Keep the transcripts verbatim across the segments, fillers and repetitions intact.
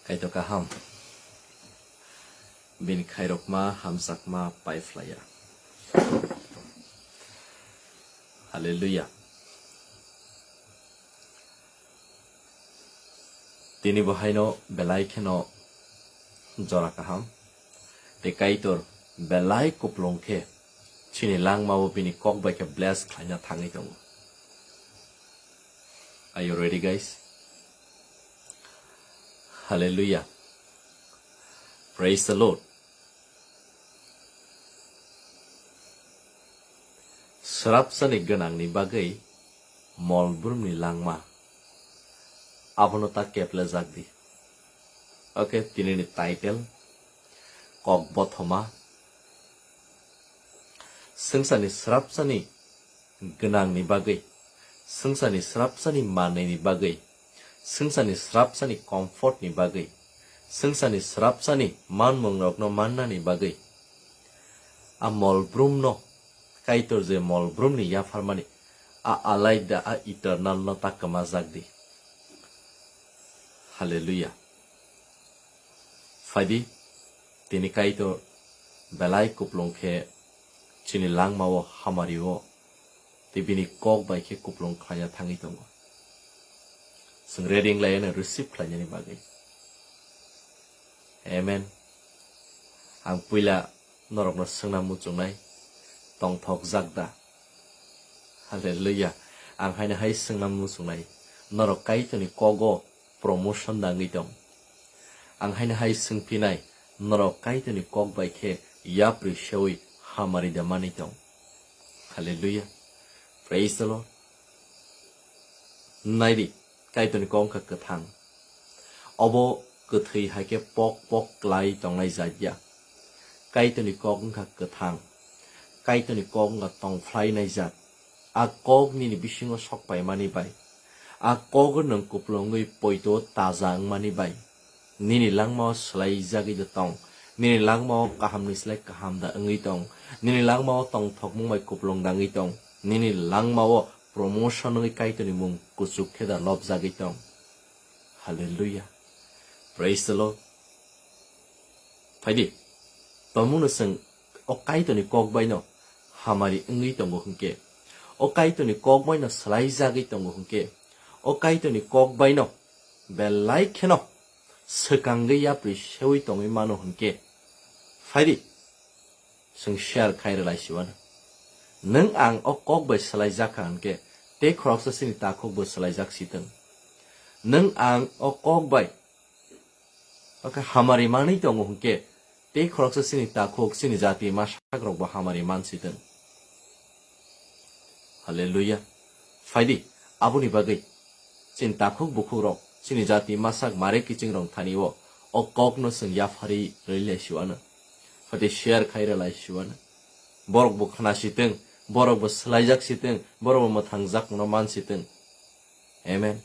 Kaitor kaham, bini khairokma hamjakma paiphlaiya. Hallelujah. Tini bo haino belai kheno jora kaham. Tei Kaitor belai kuplung khe chini langmao bini kok bai khe bless khlaina thangwi tongo. Are you ready, guys? Hallelujah. Praise the Lord. Srapsani gwnangni bagwi mol brumni langma. Abono ta keplejak di. Okay, tinini title, kok bothoma. Swngcharni srapsani gwnangni bagwi, swngcharni srapsani manwini bagwi, swngcharni srapsani comfortni bagwi, swngcharni srapsani manmungrokno mannani bagwi, a mol brumno, Kaitor je mol brumni yapharmani, a alaida, a eternal no ta kwmajak di. Hallelujah. Phaidi, tini Kaitor belai kuplung khe chini langmao hamari-o, tei bini kok bai khe kuplung khlaina thangwi tongo. Chwng ready wng lai ano receive khlainani bagwi. Amen. Ang puila norokno swngna muchungnai, tongthokjak da? Hallelujah. Ang haino hai swngna muchungnai, norok Kaitorni kogo promotion da wngwi tong? Ang haino hai swngphinai, norok Kaitorni kok bai khe yapri seui hamari da manwi tong? Hallelujah. Praise the Lord. Naidi, Kaitorni kok wngkha kwthang. Obo kwthwi hai khe pok pok klai tongnai jat ya. Kaitorni kok wngkha kwthang. Kaitorni kok wngkha tongphlainai jat. A kok nini bisingo sok paimani bai, a kok nwng kuplungwi poito taja wngmani bai, nini langmao swlaijagwi da tong, nini langmao kahamni slai kaham da wngwi tong, nini langmao tongthokmung bai kuplung da wngwi tong, nini langmao promotion wngwi Kaitorni mung kuchuk khe da lobjagwi tong. Hallelujah. Praise the Lord. Phaidi, tomungno chwng o Kaitorni kok baino hamari wngwi tongo hwnkhe, o Kaitorni kok baino swlaijagwi tongo hwnkhe, o Kaitorni kok baino belai kheno swkangwi yapri seui tongwi mano hwnkhe, phaidi, chwng share khai rwlai siwano. Nwng ang o kok bai swlaijakha hwnkhe, tei khoroksa chini takhuk bo swlaijak sitwng. Nwng ang o kok bai Oke, hamari manwi tongo hwnkhe, tei khoroksa chini takhuk, chini jati masakrokbo hamari mansitwng. Hallelujah. Phaidi, aboni bagwi chini takhuk bukhukrok, chini jati masak mare kichingrok thani-o, o kokno chwng yapharwi rwlai siwano. Phaidi share khai rwlai siwano. Borokbo khna sitwng, borokbo swlaijak sitwng, borokbo mwthangjak no mansitwng. Amen.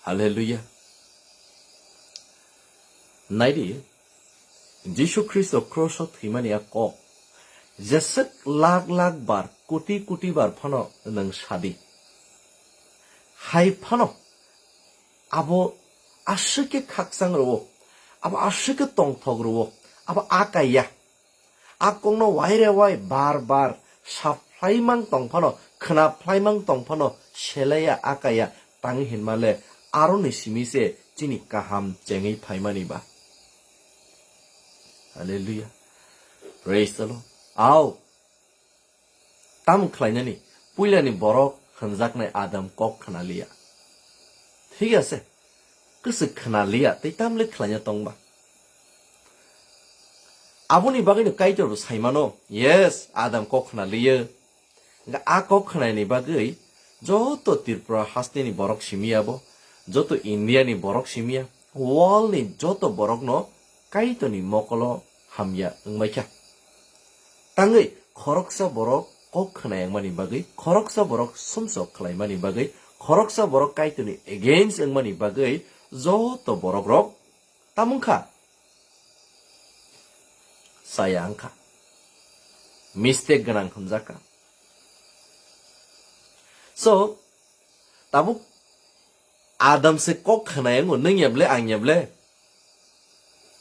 Hallelujah. Naidi, Jisu Khristo cross-o thwimani a kok jeswk lakh lakh bar, koti koti bar phano nwng sadi. Hai phano abo aswk khe khakchang rwo, abo aswk khe tongthok rwo, abo akaiya. A kokno waire wai bar bar saphlaimang tong phano, khna phlaimang tong phano, selaiya akaiya tang hinmale aroni simi se chini kaham chengwi phaimani ba. Hallelujah. Praise the Lord. Ao. Tamo khlainani puilani borok hwnjaknai Adam kok khna liya. Thik ase, kwswk khna liya tei tamle khlaina tongba. Aboni bagwino Kaitor bo saimano, yes, Adam kok khna liya. Hwnkhe a kok khnaini bagwi joto Tripura hasteni borok simiya bo, joto India ni borok simiya, world ni joto borokno Kaitorni mokolo hamya wngbaikha. Tangwi khoroksa borok kok khna yangmani bagwi, khoroksa borok sumsok khlaimani bagwi, khoroksa borok Kaitorni against wngmani bagwi joto borokrok tamo wngkha? Chaya wngkha. Mistake gwnang hwnjakha. So, tabuk Adam se kok khna yango, nwng yable, ang yable.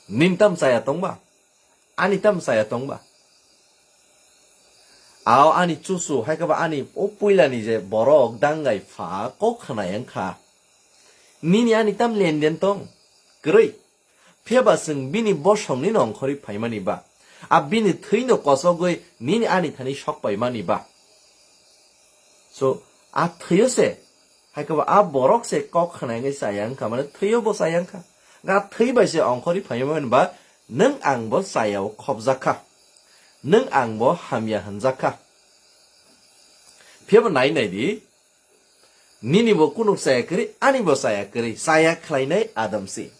Nini tam chaya tongba? Ani tam chaya tongba? Ao ani chuchu, hai khe ba ani o puilani je borok dangai pha kok khna yang kha. Nini ani tam lenden tong? Kwrwi. Phiya ba chwng bini bosongni no ongkhorwi phaimani ba? A bini thwino kosogwi nini ani thani sok paimani ba? So, a thwio se, hai khe ba a borok se kok khna yang chaya wngkha, mane thwio bo chaya wngkha. Ga thwi bai se ongkhorwi phaimani ba, nwng ang bo chaya o khopjak kha. Nwng ang bo hamya hwnjak kha. Phiya ba nai nai di, nini bo kunuk chaya kwrwi, ani bo chaya kwrwi, chaya khlainai Adam se.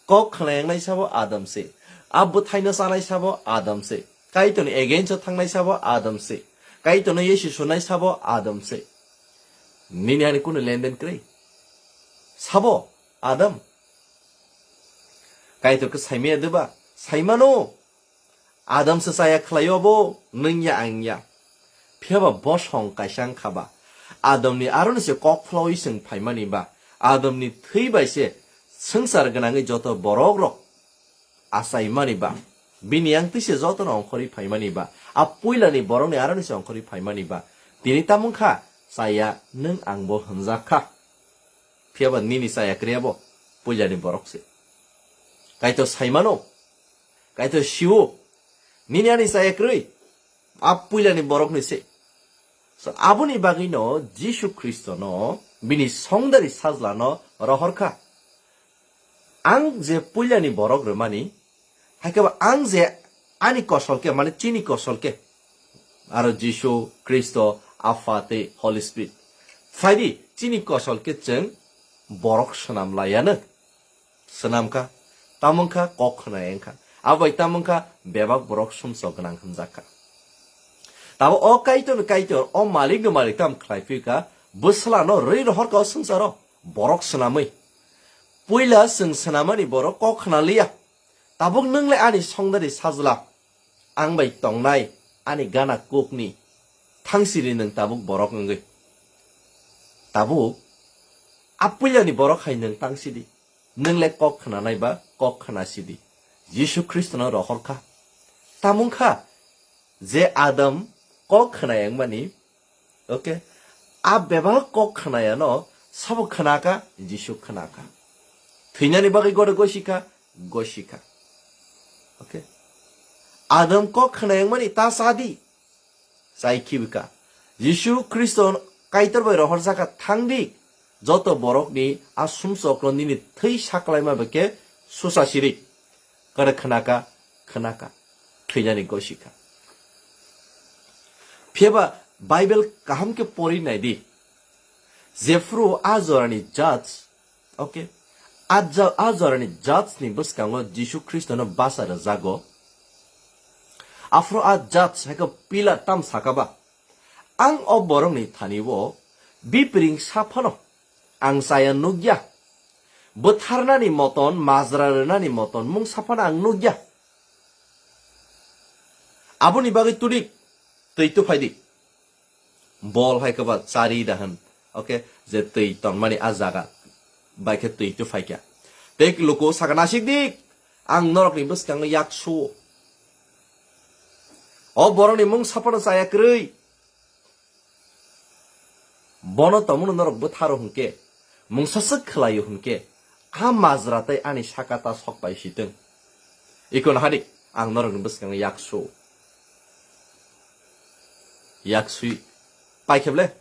Kok khna yangnai sabo Adam se. A bwthaino chanai sabo Adam se. Kaitorni against o thangnai sabo Adam se. Kaitorno yesi sunai sabo Adam se. Nini ani kunu lenden kwrwi? Sabo Adam. Kaitor khe saimaya deba? Saimano. Adam se chaya khlaio abo, nwng ya ang ya. Phiya ba bosong kaisa wngkha ba. Adamni aroni se kok phlawi chwng phaimani ba. Adamni thwi bai se swngchar gwnangwi joto borok rok achaimani ba. Bini yang twi se jotono ongkhorwi phaimani ba. A puilani borokni aroni se ongkhorwi phaimani ba. Tini tamo wngkha, chaya nwng ang bo hwnjak kha. Phiya ba nini chaya kwrwi abo puilani borok se. Kaitor saimano, Kaitor sio, nini ani chaya kwrwi, a puilani borokni se. So, aboni bagwino Jisu Khristono bini songdari sajlano rohor kha. Ang je puilani borok rwmani, hai khe ba ang je ani kosol khe, mane chini kosol khe, aro Jisu Khristo, Apha tei Holy Spirit. Phaidi, chini kosol khe chwng borok swnam laiya no. Swnam kha, tamo wng kha kok khna yang kha. Abo bai tamo wng kha bebak borok sumsok gwnang hwnjak kha. Tabo o Kaitorni Kaitor, o Malikno Malik tamo khlai phi kha, bwsla no rwi rohor kha o swngcharo, borok swnamwi. Puila chwng swnamani borok kok khna liya. Tabuk nwng le ani songdari sajla, ang bai tongnai ani gana kokni thangsiri nwng tabuk borok wngwi. Tabuk a puilani borok hai nwng tangsidi. Nwng le kok khnanai ba kok khna sidi. Jisu Khristono rohor kha. Tamo wng kha je Adam kok khna yang mani, okay? A bebak kok khnaya no sabo khna kha, Jisu khna kha. Thwinani bagwi gode gosi kha, gosi kha. Okay? Adam kok khna yang mani ta sadi. Chai khibi kha. Jisu Khristo Kaitor bai rohor jakha thangdi. Joto borokni a sumsokno nini thwi saklaima bai khe susa sirik. Kare khna kha, khna kha. Thwinani gosi kha. Phiya ba Bible kaham khe pori nai di. Jephru a jorani judge, okay, a ja-, a jorani judge ni bwskango Jisu Khristono basa rwjago. Aphuru a judge hai khe Pilat tam saka ba, "Ang o borokni thani o bipring sa phano ang chaya nukya. Bwtharnani moton, majra rwnani moton mungsa phano ang nukya. Aboni bagwi tudik twi tuphai di." Bol hai khe ba chari da hwn. Okay, je twi tongmani a jaga bai khe twi tuphai kha. Tei luku saka, "Nasik dik, ang norokni bwskango yak su-o. O borokni mungsa phano chaya kwrwi. Bono tongmano norok bwtharo hwnkhe, mungsa swk khlaio hwnkhe, a majra tei ani saka ta sok pai si thung. Iko nahadik, ang norokni bwskango yak su-o." Yak sui pai khe ble?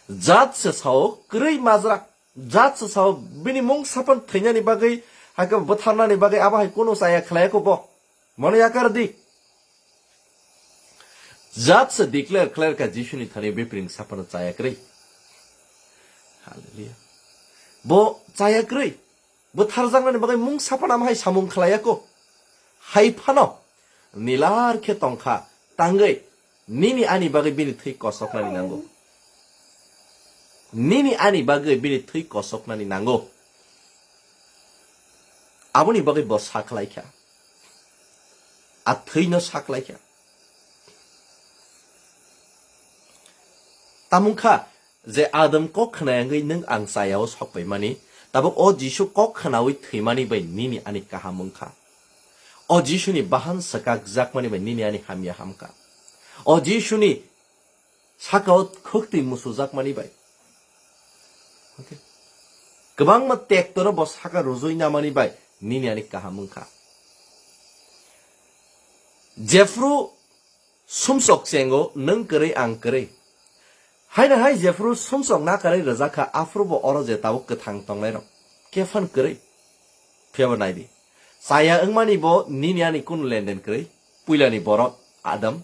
Jat se sao kwrwi majra. Jat se sao bini mungsa phano thwinani bagwi, hai khe bwtharnani bagwi abo hai kunu chaya khlai kho bo. Mono yakar di. Jat se declare khlai kha Jisuni thani bipring sa phano chaya kwrwi. Hallelujah. Bo chaya kwrwi. Bwtharjaknani bagwi mungsa phano amo hai samung khlaiya kho. Hai phano nilar khe tongkha tangwi nini ani bagwi bini thwi kosoknani nango. Nini ani bagwi bini thwi kosoknani nango. Aboni bagwi bo sa khlai kha. A thwino sa khlai kha. Tamo wng kha je Adam kok khna yangwi nwng ang chaya o sok paimani, tabuk o Jisu kok khnawi thwimani bai nini ani kaham wng kha. O Jisuni bahan swkakjakmani bai nini ani hamya hamkha. O Jisuni sakao khwktwi musujakmani bai. Okay. Kwbangma tektoro bo saka rujui namani bai nini ani kaham wngkha. Jephru sumsok chengo nwng kwrwi ang kwrwi. Haino hai jephru sumsok na kwrwi rwjak kha, aphuru bo oro je tabuk kwthang tongnairok kephan kwrwi. Phiyaba naidi. Chaya wngmani bo nini ani kunu lenden kwrwi. Puilani borok Adam.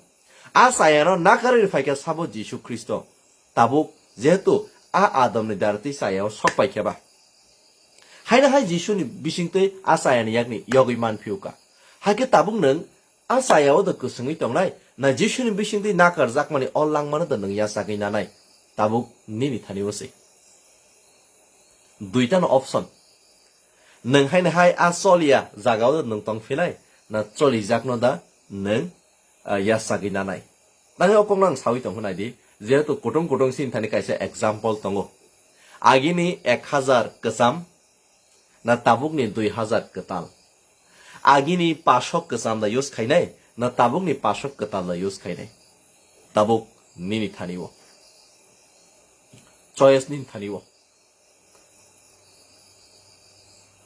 A chayano nakarwi phaikha sabo Jisu Khristo. Tabuk jehetu a Adamni dartwi chayao sok paikha ba. Haino hai Jisuni bisingtwi a chayani yakni yogwi manphiyuka. Hakhe tabuk nwng a chayao da kwswngwi tongnai, na Jisuni bisingtwi nakarjakmani o langmano da nwng yachagwi nanai? Tabuk nini thani o se. Duitano option. Nwng haino hai a choliya jagao da nwng tong phinai, na cholijakno da nwng, ah, yachagwi nanai. Tangwi o kokno ang sawi tong phinai di, jehetu kutung kutung sini thani kaisa example tongo. Agini ek hajar kwcham, na tabukni dui hajar kwtal. Agini pasok kwcham da use khainai, na tabukni pasok kwtal da use khainai. Tabuk nini thani o. Choice nini thani o.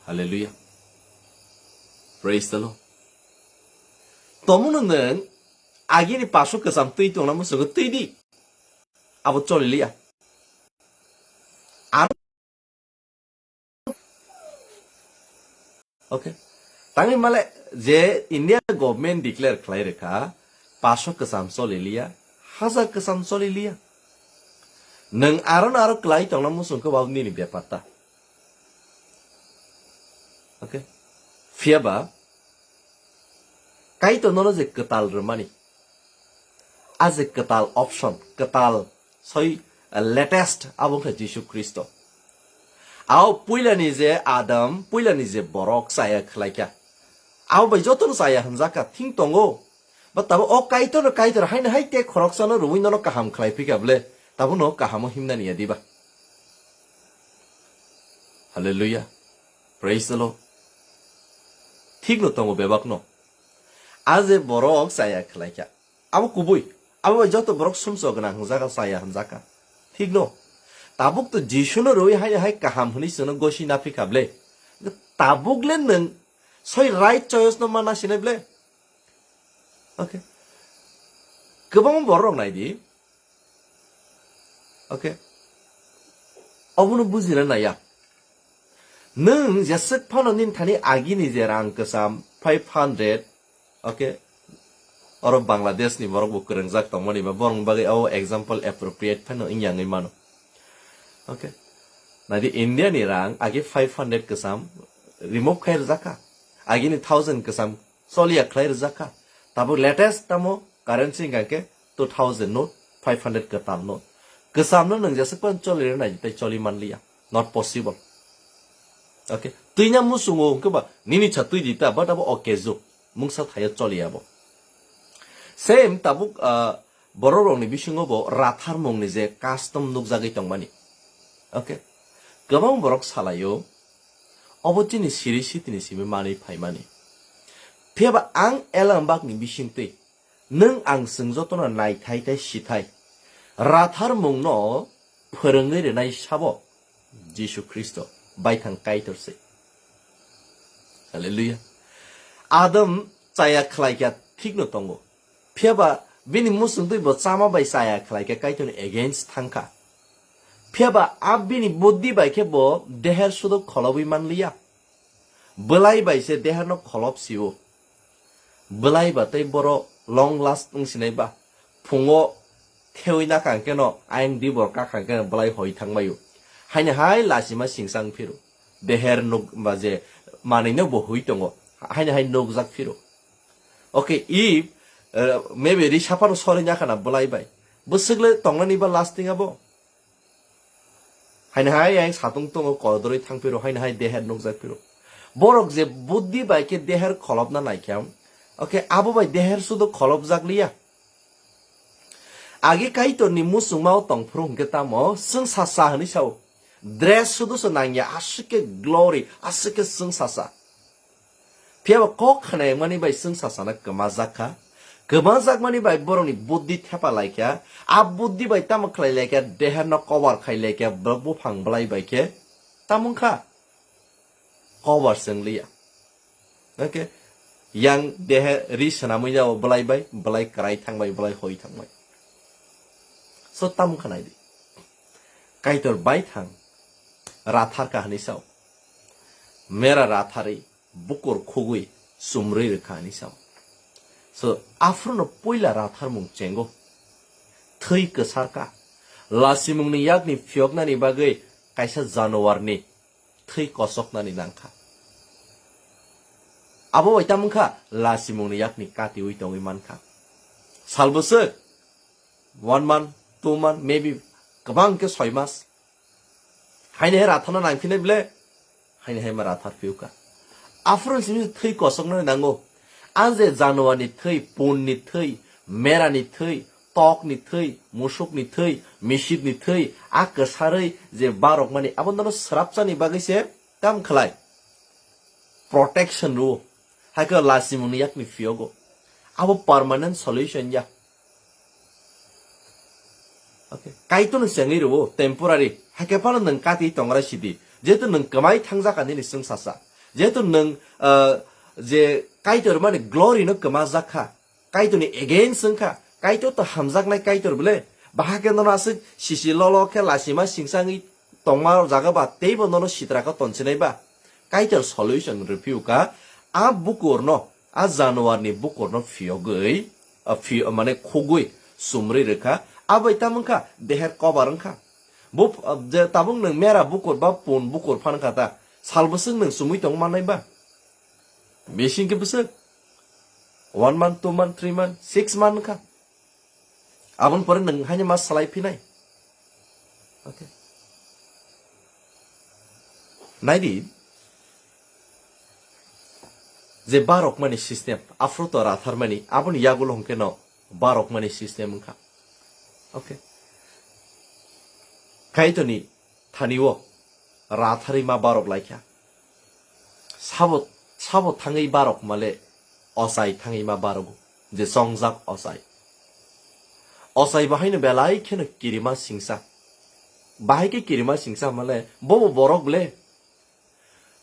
Hallelujah. Praise the Lord. Tomono nwng agini pasok kwcham twi tongna muchungo twi di. Abo choli liya. Aro Okay. Tangwi male je India government declare khlai rwkha, pasok kwcham choli liya, hajar kwcham choli liya. Nwng aro no aro kwlai tongna muchung khe ba nini bepar ta. Okay. Phiyaba Kaitor nono je kwtal rwmani, a je kwtal option, kwtal soi, eh, latest abo wngkha Jisu Khristo. Ao puilani je Adam, puilani je borok chaya khlaikha, abo bai jotono chaya hwnjakha, thing tongo. Ba tabo o Kaitorno Kaitor haino hai te khoroksano rwui nono kaham khlai phikha bwle, tabo no kahamo himnani ya diba? Hallelujah. Praise the Lord. Thikno tongo bebakno. A je borok chaya khlaikha, abo kubui. Abo bai joto borok sumsok gwnang hwnjakha, chaya hwnjakha. Thikno. Tabuk to Jisuno rwui haino hai kaham hwnwi chwngno gosi naphikha bwle. Tabuk le nwng soi right choice no mana sinai bwle. Okay. Kwbangma borok rok nai di. Okay. Obono bujina naiya. Nwng jeswk phano nini thani agini je rang kwcham five hundred, okay. Oro Bangladesh ni borok bo kwrwngjak tongmani ba borok bagwi o example appropriate phano wngya wngwi mano. Okay. Nadi India ni rang agi five hundred kwcham remove khai rwjakha. Agini thousand kwcham choliya khlai rwjakha. Tabuk latest tamo currency hwnkha khe two thousand note, five hundred kwtal note. Kwchamno nwng jeswk phano choli rwnai tei choli manliya. Not possible. Okay. Twina muchungo hwnkhe ba nini cha twi di ta, but abo okay ju. Mungsa thaio choliya bo. Same tabuk, ah, borok rokni bisingo bo ratharmungni je custom nukjagwi tongmani. Okay. Kwbang borok salaio, obo chini siri sitini simi manwi phaimani. Phiyaba ang elambakni bisingtwi nwng ang chwng jotono naithai tei sithai. Ratharmungno phwrwngwi rwnai sabo Jisu Khristo, baithang Kaitor se. Hallelujah. Adam chaya khlaikha thikno tongo. Phiyaba bini muchungtwi bo chama bai chaya khlaikha Kaitorni against thangkha. Phiyaba a bini buddhi bai khe bo deher sudo kholobwi manliya. Bwlai bai se deherno kholob sio. Bwlai ba tei boro long last wng sinai ba. Phungo thewi nakha hwnkhe no ayang dibor kakha hwnkhe no bwlai hoi thangmaio. Haini hai lachima singsa wng phiro. Deher nuk ba je manwino bo hui tongo. Haini hai nukjak phiro. Okay, Eve, eh, maybe ri saphano sori nakhana bwlai bai. Bwswk le tongnani ba lasting abo. Haini hai ayang satung tongo, kodoroi thang phiro, haini hai deher nukjak phiro. Borok je buddhi bai khe deher kholopna naikha, okay, abo bai deher sudo kholopjak liya. Agi Kaitorni muchungmao tong phuru hwnkhe tamo chwng sasa hwnwi sao. Dress sudo se nangya, aswk khe glory, aswk khe chwng sasa. Phiya bo kok khnaimani bai chwng sasana kwmajak kha. Kwmajakmani bai borokni buddhi thepa lai kha. A buddhi bai tamo khlai lai kha, deherno cover khai lai kha, borok buphang bwlai bai khe. Tamo wng kha? Cover se wng liya. Okay? Yang dehe ri swnamwi jao bwlai bai, bwlai kwrai thang bai, bwlai hoi thang bai. So tamo wng kha nai di. Kaitor bai thang rathar kha hwnwi sao. Mera ratharwi bukur khugwi chumrwi rwkha hwnwi sao. So, aphuru no puila ratharmung chengo. Thwi kwsar kha. Lasimungni yakni phiyoknani bagwi kaisa januarni thwi kosoknani nangkha. Abo bai tamo wngkha lasimungni yakni katiwi tongwi mankha. Sal bwswk, one month, two month, maybe kwbang khe soi mas. Haini hai ratharna nangphinai ble, haini hai ma rathar phiuka. Aphuru simi thwi kosoknani nango. Ang je januarni thwi, punni thwi, merani thwi, tokni thwi, musukni thwi, misipni thwi, a kwsarwi je barokmani, abo nono swrapchani bagwi se tam khlai. Protection rwo. Hai khe lasimungni yakni phiyogo. Abo permanent solution ya. Okay. Kaitorno chengwi rwo, temporary. Hakhe phano nwng kati tongra sidi. Jehetu nwng kwmai thangjak ani ni chwng sasa. Jehetu nwng, ah, je Kaitor mani glory no kwmajak kha. Kaitorni against wng kha. Kaitor to hamjaknai Kaitor bwle. Bahai khe nono aswk sisi lolo khe lasima singsa wngwi tongma jaga ba teibo nono sitra khe tonsinai ba. Kaitor solution rwphio kha. A bukurno, a januarni bukurno phiyogwi, a phi-, mane khugwi sumrwi rwkha. Abai tamo wngkha deher kobar wngkha. Bo, a, je tabuk nwng mera bukur ba pun bukur phan kha ta. Sal bwswk nwng sumwi tong mannai ba. Bising khe bwswk. One month, two month, three month, six month wngkha. Aboni pore nwng haino ma salai phinai. Okay. Naidi, je barokmani system, aphuru to ratharmani, aboni yagulo hwnkhe no barokmani system wngkha. Okay. Kaitorni thani o ratharwi ma barok laikha. Sabo, sabo thangwi barok male ochai thangwi ma barogo, je chongjak ochai. Ochai bahaino belai kheno kirima singsa. Bahai khe kirima singsa male, bobo borok le.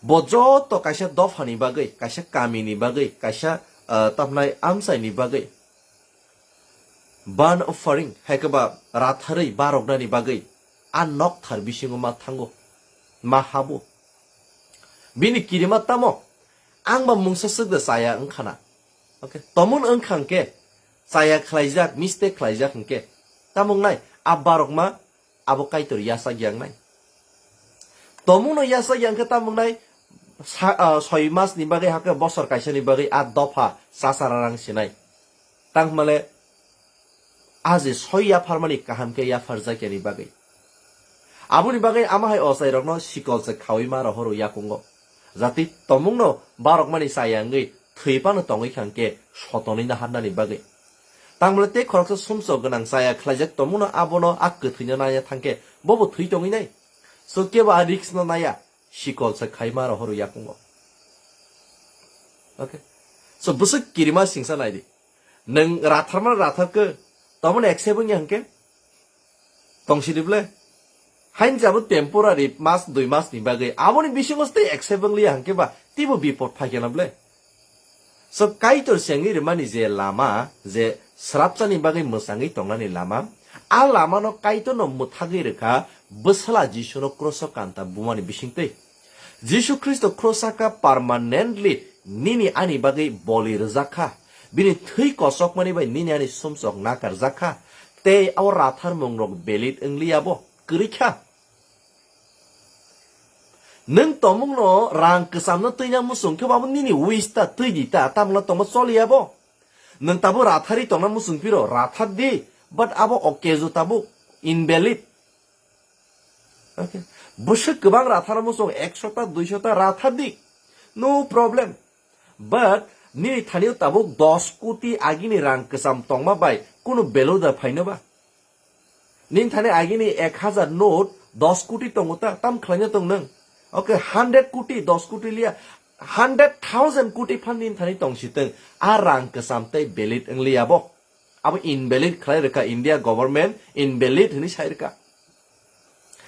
Bo joto kaisa dophani bagwi, kaisa kamini bagwi, kaisa, ah, tamnai amchaini bagwi. Burnt offering, hai khe ba ratharwi baroknani bagwi a nokthar bisingo ma thango, ma habo. Bini kirima tamo? Ang ba mungsa swk de chaya wngkhana. Okay, tomon wngkha hwnkhe, chaya khlaijak, mistake khlaijak hwnkhe, tamo wngnai? A barokma abo Kaitor yasak yangnai. Tomungno yasak yang khe tamo wngnai? Sa-, ah, soi mas ni bagwi hakhe bosor kaisa ni bagwi a dopha chachara rang sinai. Tangmale a je soi yapharmani kaham khe yapharjakya ni bagwi. Aboni bagwi ama hai ochai rokno sikol se khaui ma rohoro yakungo. Jati tomungno barokmani chaya wngwi thwi phano tongwi kha hwnkhe sotonwi naharnani bagwi. Tangmale tei khoroksa sumsok gwnang chaya khlaijak tomungno abono a kwthwino naiya thangkhe bobo thwi tongwi nai. So kebo a risk no naiya, sikol se khaima rohoro yakungo. Okay. So bwswk kirima singsa naidi. Nwng ratharma rathar khe, tomon accept wngya hwnkhe? Tongsi di ble. Hain jabo temporary mas dui mas ni bagwi. Aboni bisingo tei accept wngliya hwnkhe ba, tibo bipod phaikhe na ble. So Kaitor sengwi rwmani je lama, je srapchani bagwi mwchangwi tongnani lama, a lamano Kaitorno mwthagwi rwkha, bwsala Jisuno kroso kanta bumani bisingtwi. Jisu Khristo krosa kha permanently nini ani bagwi boli rwjak kha. Bini thwi kosokmani bai nini ani sumsok nakarjak kha. Tei o ratharmungrok valid wngliya bo kwrwi kha. Nwng tomungno rang kwchamno twina muchung khe bo abo nini wish ta, twi di ta, tamungno tongma choliya bo. Nwng tabuk ratharwi tongna muchung phiro, rathar di, but abo o keju tabuk invalid. Okay. Bwswk kwbang rathar muchung, ekshota, duishota rathar di. No problem. But nini thanio tabuk dos koti agini rang kwcham tongma bai kunu value da phaino ba? Nini thani agini ek hazar note dos koti tongo ta, tam khlaina tong nwng? Okay, hundred koti, dos koti liya. hundred thousand koti phan ni thani tong si tong, a rang kwcham tei valid wng li abo. Abo invalid khlai rwkha, India government invalid hwnwi sai rwkha.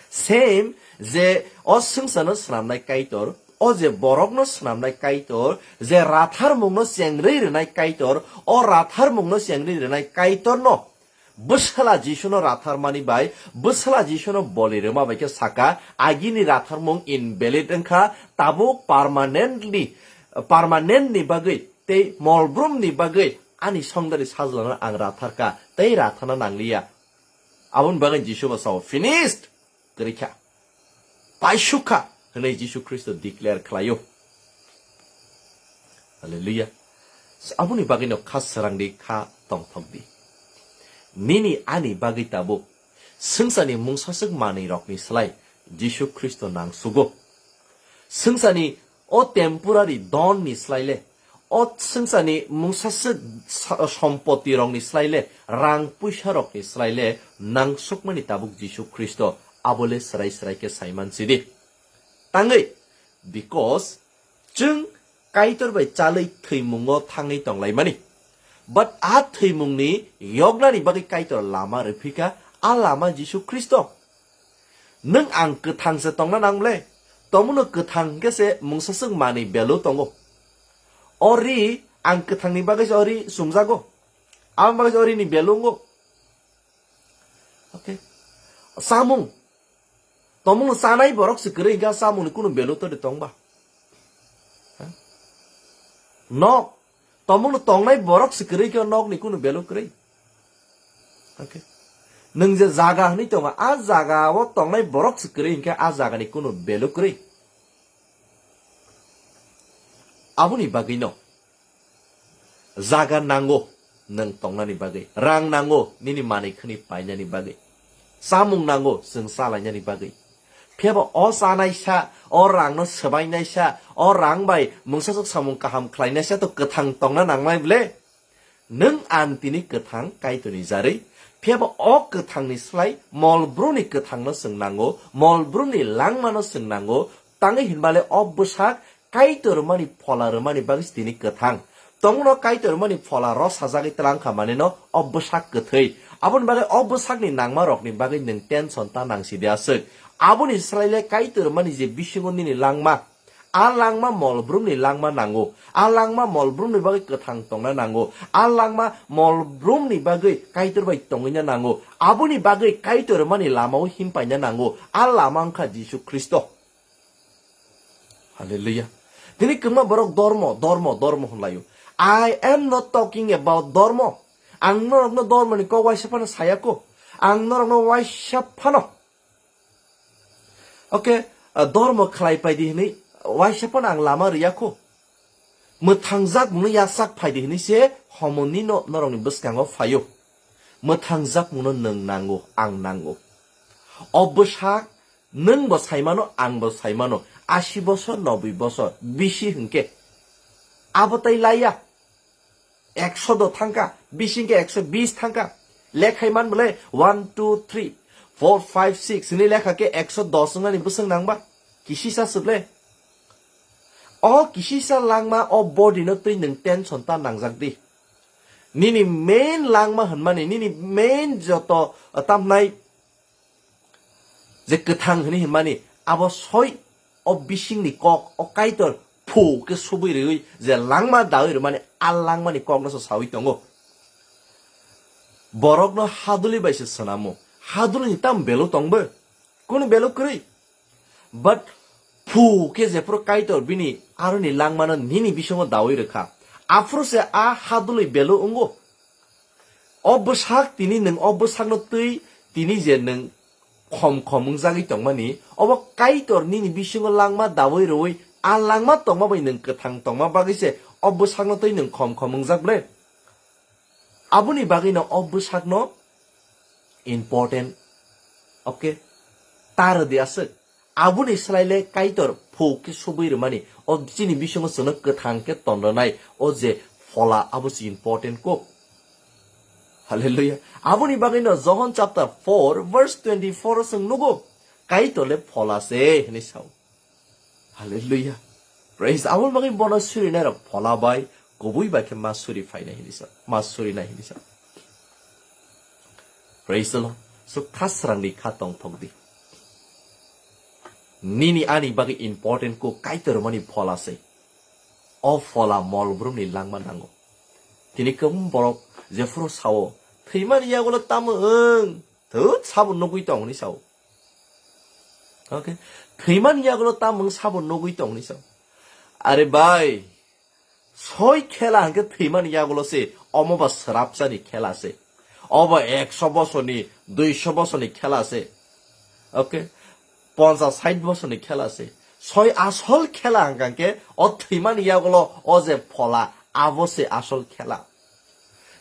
Same je o swngcharno swnamnai Kaitor, o je borokno swnamnai Kaitor, je ratharmungno chengrwi rwnai Kaitor, o ratharmungno chengrwi rwnai Kaitorno bwsala Jisuno ratharmani bai, bwsala Jisuno boli rwma bai khe saka, agini ratharmung invalid wngkha, tabuk permanently, permanentni bagwi tei molbrumni bagwi ani songdari sajlano ang ratharkha, tei ratharna nangliya. Aboni bagwi Jisu bo sao, "Finished!" Kwrwi kha. Paisuk kha hwnwi Jisu Khristo declare khlaio. Hallelujah. Aboni bagwino kha srangdi, kha tongthokdi. Nini ani bagwi tabuk swngcharni mungsaswk manwirokni slai Jisu Khristo nangsugo. Swngcharni o temporary donni slai le, o swngcharni mungsaswk sa-, sompotirokni slai le, rang puisarokni slai le nangsukmani tabuk Jisu Khristo, abo le srai srai khe saiman sidi. Tangwi, because chwng Kaitor bai chalwi thwimungo thangwi tonglaimani. But a thwimungni yoknani bagwi Kaitor lama rwphikha, a lama Jisu Khristo. Nwng ang kwthang se tongna nang le? Tomono kwthang hwnkhe se mungsaswk manwi belu tongo. O ri, ang kwthangni bagwi se o ri sumjago. Aboni bagwi se o rini belu wngo. Okay. Samung. Tomungno chanai borok se kwrwi hwnkhe a chamungni kunu belu todi tongba? Ha? Nok. Tomungno tongnai borok se kwrwi khe o nokni kunu belu kwrwi. Okay. Nwng je jaga hwnwi tongo, a jaga o tongnai borok se kwrwi hwnkhe a jagani kunu belu kwrwi. Aboni bagwino jaga nango nwng tongnani bagwi, rang nango nini manwi khwnwi painani bagwi, chamung nango chwng chalainani bagwi. Phiyaba o chanaisa, o rangno swbainaisa, o rang bai mungsaswk samung kaham khlainaisa to kwthang tongna nangnai ble? Nwng ang tini kwthang Kaitorni jarwi, phiyaba o kwthangni slai mol brumni kwthangno chwng nango, mol brumni langmano chwng nango, tangwi hinmale o bwsak Kaitor rwmani phola rwmani bagwi se tini kwthang. Tongno Kaitor rwmani phola rw sajagwi twlang kha maneno o bwsak kwthwi. Aboni bagwi o bwsakni nangmarokni bagwi nwng tension ta nang sidi aswk. Aboni slai le Kaitor rwmani je bisingo nini langma, a langma mol brumni langma nango. A langma mol brumni bagwi kwthang tongna nango. A langma mol brumni bagwi Kaitor bai tongwina nango. Aboni bagwi Kaitor rwmani lamao himpaina nango. A lama wngkha Jisu Khristo. Hallelujah. Tini kwbangma borok dormo, dormo, dormo hwnlaio. I am not talking about dormo. Ang norokno dormoni kok waisa phano sayako. Ang norokno waisa phano. Okay, ah, dormo khlai paidi hwnwi waisa phano ang lama riyakho. Mwthangjak mungno yachak phaidi hwnwi se homoni no norokni bwskango phaio. Mwthangjak mungno nwng nango, ang nango. O bwsak nwng bo saimano, ang bo saimano. Asi bosor, noboi bosor bisi hwnkhe. Abo tai laiya. Ekso do thangkha, bisi hwnkhe ekso bis thangkha. Lekhai man bwle one, two, three, four, five, six hwnwi lekha khe ekso dos wngnani bwswk nangba? Kisisa swk le. O kisisa langma o body no twi nwng tension ta nangjak di. Nini main langma hwnmani, nini main joto, uh, tamhnai je kwthang hwnwi hwnmani, abo soi o bisingni kok, o Kaitor phu khe subui rwui je langma daui rwmani, a langmani kokno se saui tongo. Borokno haduli bai se swnamo. Hadulini tam belu tongbo? Kunu belu kwrwi. But phu khe jephuru Kaitor bini aroni langmano nini bisingo daui rwkha, aphuru se a hadulwi belu wngo. O bwsak tini nwng o bwsakno twi tini je nwng khom khom wngjagwi tongmani, obo Kaitor nini bisingo langma daui rwui a langma tongma bai nwng kwthang tongma bagwi se o bwsakno twi nwng khom khom wngjak ble? Aboni bagwino o bwsakno important, okay, ta rwdi aswk. Aboni slai le Kaitor phu khe subui rwmani, o chini bisingo chwngno kwthang khe ton rwnai, o je phola abo se important kok. Hallelujah. Aboni bagwino Johon chapter four verse twenty-four o chwng nugo, Kaitor le phola se hwnwi sao. Hallelujah. Praise, aboni bagwi bono surinai rok phola bai, kubui bai khe ma suri phainai hinwi sa, ma surinai hinwi sa. Praise the Lord. So, kha srangni kha tongthok di. Nini ani bagwi important kuk Kaitor mani phola se. O phola mol brumni langma nango. Tini kwbang borok jephuru sao, "Thwimani yagulo tamo wng? Thut, sabo nugwi tong," hwnwi sao. Okay? "Thwimani yagulo tamo wng, sabo nugwi tong," hwnwi sao. Are bai, soi khela hwnkhe thwimani yagulo se, omo ba srapsani khela se. Obo ekso bosorni, duiso bosorni khela se. Okay? Ponchas sait bosorni khela se. Soi asol khela hwnkha khe o thwimani yagulo o je phola, abo se asol khela.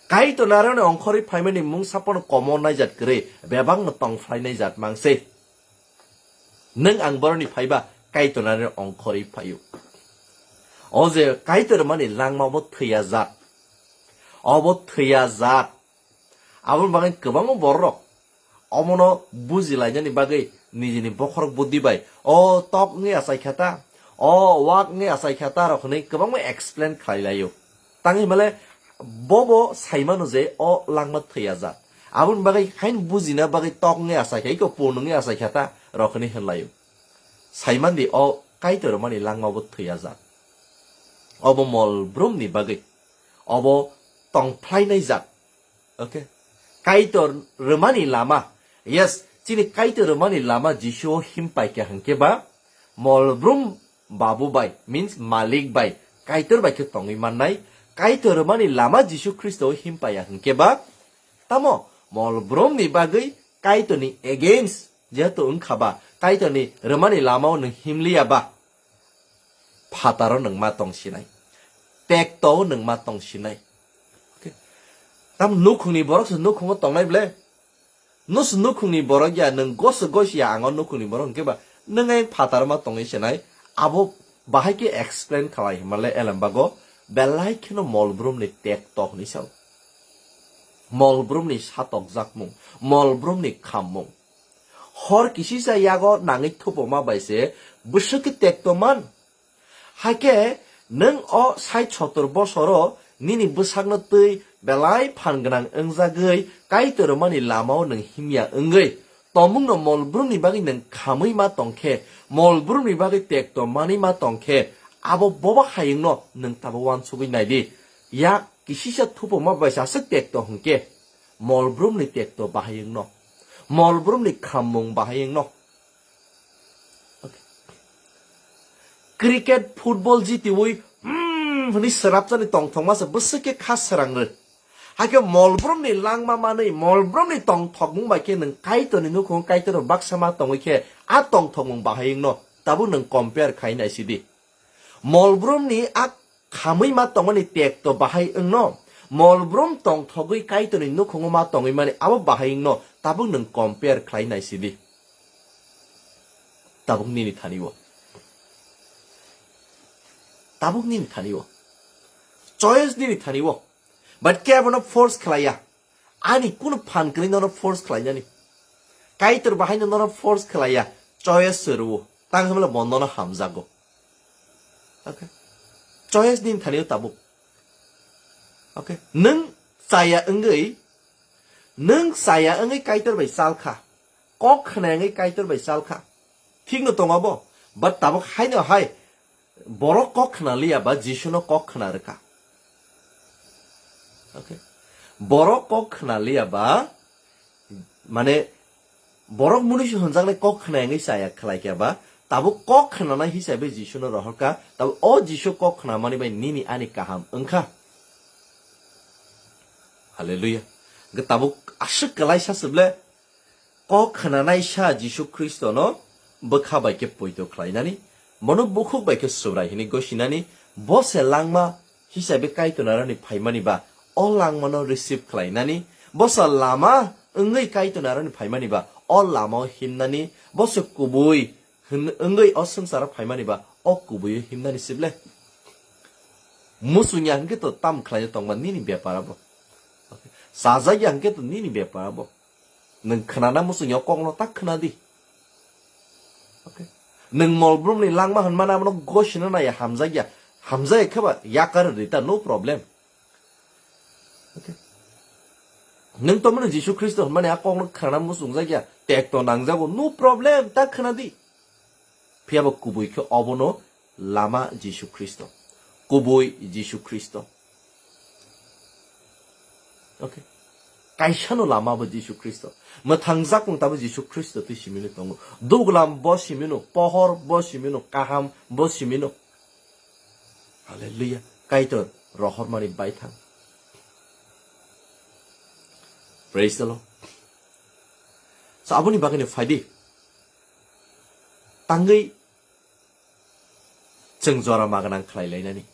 Kaitor narani ongkhorwi phaimani mungsa pono komo naijat kwrwi, bebakno tongphlai naijat mang se. Nwng ang boroni phaiba Kaitor narani ongkhorwi phaio. O je Kaitor mani langma bo thwiya jat. Obo thwiya jat. Aboni bagwi kwbangma borok omono bujilainani bagwi nijini bokhorok budi bai, "O tok wngwi achai kha ta, o wak wngwi achai kha ta," rok hwnwi kwbangma explain khlai laio. Tangwi male bobo saimano je o langma thwiya jat. Aboni bagwi haino bujina bagwi tok wngwi achai kha, iko pun wngwi achai kha ta rok hwnwi hwnlaio. Saimandi o Kaitor mani langma bo thwiya jat. Obo mol brumni bagwi. Obo tongphlainai jat. Okay. Kaitor rwmani lama. Yes, chini Kaitor rwmani lama Jisu o himpai kha hwnkhe ba mol brum babu bai, means malik bai, Kaitor bai khe tongwi mannai. Kaitor rwmani lama Jisu Khristo o himpaiya hwnkhe ba tamo mol brumni bagwi Kaitorni against jehetu wngkha ba, Kaitorni rwmani lama o nwng himliya ba, phataro nwng ma tong sinai, tekto o nwng ma tong sinai. Okay. Tam nukhungni borok se nukhungo tongnai ble? Nus nukhungni borok ya, nwng goso gosi ya, ang o nukhungni borok hwnkhe ba nwng ayang phataro ma tongwi sinai. Abo bahai khe explain khalai hwnmale elembago belai kheno mol brumni tekto hwnwi sao. Mol brumni satokjakmung, mol brumni khammung. Hor kisisa yago nangwi thupoma bai se bwswk khe tekto man. Hakhe nwng o sait sotor bosoro nini bwsakno twi belai phan gwnang wngjagwi Kaitor rwmani lamao nwng himya wngwi tongmungno mol brumni bagwi nwng khamwi ma tongkhe, mol brumni bagwi tekto manwi ma tongkhe, abo bobo hayungno nwng tabuk uansugwi naidi. Yak kisisa thupoma bai se aswk tekto hwnkhe, mol brumni tekto bahai wngno, mol brumni khammung bahai wngno. Cricket, football jitiwi, hmm, hwnwi srapjani tongthokma se bwswk khe kha srangrw. Hakhe mol brumni langma manwi, mol brumni tongthokmung bai khe nwng Kaitorni nukhungo Kaitorno baksa ma tongwi khe a tongthokmung bahai wngno tabuk nwng compare khai naisidi. Mol brumni a khamwi ma tongmani tekto bahai wngno, mol brum tongthogwi Kaitorni nukhungo ma tongwi mani abo bahai wngno tabuk nwng compare khlai naisidi. Tabuk nini thani o. Tabuk nini thani o. Choice nini thani o. But kebono force khlaiya. Ani kunu phan kwrwi nono force khlainani. Kaitor bahaino nono force khlaiya. Choice se rwo. Tang hwnle bo nono hamjago. Okay. Choice nini thani o tabuk. Okay. Nwng chaya wngwi, nwng chaya wngwi Kaitor bai chal kha. Kok khna wngwi Kaitor bai chal kha. Thik no tongo bo. But tabuk haino hai borok kok khna liya ba Jisuno kok khna rwkha. Okay. Borok kok khna liya ba, mane, borok muni se hwnjaknai kok khna wngwi chaya khlai kha ba, tabuk kok khnanai hisabe Jisuno rohor kha, tabuk o Jisu kok khnamani bai nini ani kaham wng kha. Hallelujah. Hwnkhe tabuk aswk kwlaisa se ble, kok khnanaisa Jisu Khristono bwkha bai khe poito khlainani, bono bukhuk bai khe Subrai hwnwi gosinani, bo se langma hisabe Kaitor narani phaimani ba, o langmano receive khlainani, bo se lama wngwi Kaitor narani phaimani ba, o lamao himnani, bo se kubui hwn-, wngwi o swngcharo phaimani ba, o kubuio himnani se ble. Muchungya hwnkhe to tam khlaina tongma nini bepar abo. Chajakya hwnkhe to nini bepar abo. Nwng khnana muchungya kokno tak khna di. Okay. Nwng molbrumni langma hwnmani abono gosino naiya hamjakya. Hamjakya khe ba yakar rita, no problem. Okay. Nwng tomani Jisu Khristo hwnmani a kokno khwnana muchungjakya. Tekto nangjago, no problem, ta khwnadi. Phiyaba kubui khe obono lama Jisu Khristo. Kubui Jisu Khristo. Okay. Kaisano lama bo Jisu Khristo. Mwthang jakmung tabo Jisu Khristo twi simino tongo. Duglam bo simino, pohor bo simino, kaham bo simino. Hallelujah. Kaitor rohormani baithang. Praise the Lord. So aboni bagwino phaidi. Tangwi chwng jora maganang khlai lainani.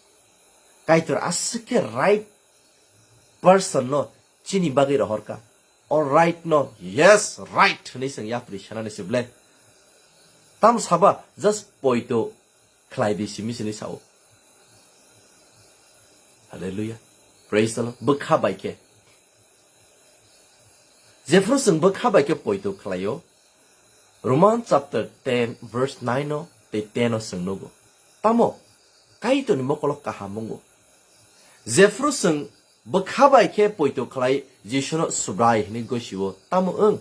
Kaitor aswk khe right person no chini bagwi rohorka. O right no, yes, right hwnwi chwng yapri sanani se ble. Tam saba just poito khlai di simi sini sao. Hallelujah. Praise the Lord. Bwkha bai khe. Jephru chwng bwkha bai khe poito khlaio, Roman chapter ten verse nine o tei ten o chwng nugo. Tamo Kaitorni mokolo kaham wngo. Jephru chwng bwkha bai khe poito khlai Jisuno Subrai hwnwi gosio, tamo wng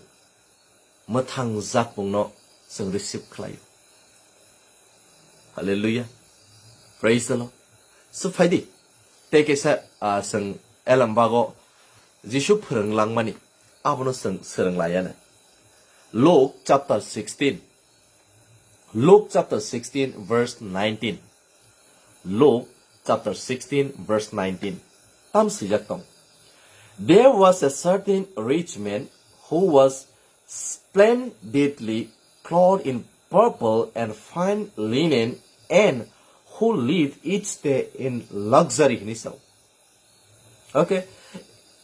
mwthang jakmungno chwng receive khlaio. Hallelujah. Praise the Lord. So phaidi. Tei kaisa, ah, chwng elambago Jisu phwrwng langmani abono chwng swrwng laiya na. Luke chapter sixteen. Luke chapter sixteen verse nineteen. Luke chapter sixteen verse nineteen. Tam swijak tong. There was a certain rich man who was splendidly clothed in purple and fine linen and who lived each day in luxury hwnwi sao. Okay.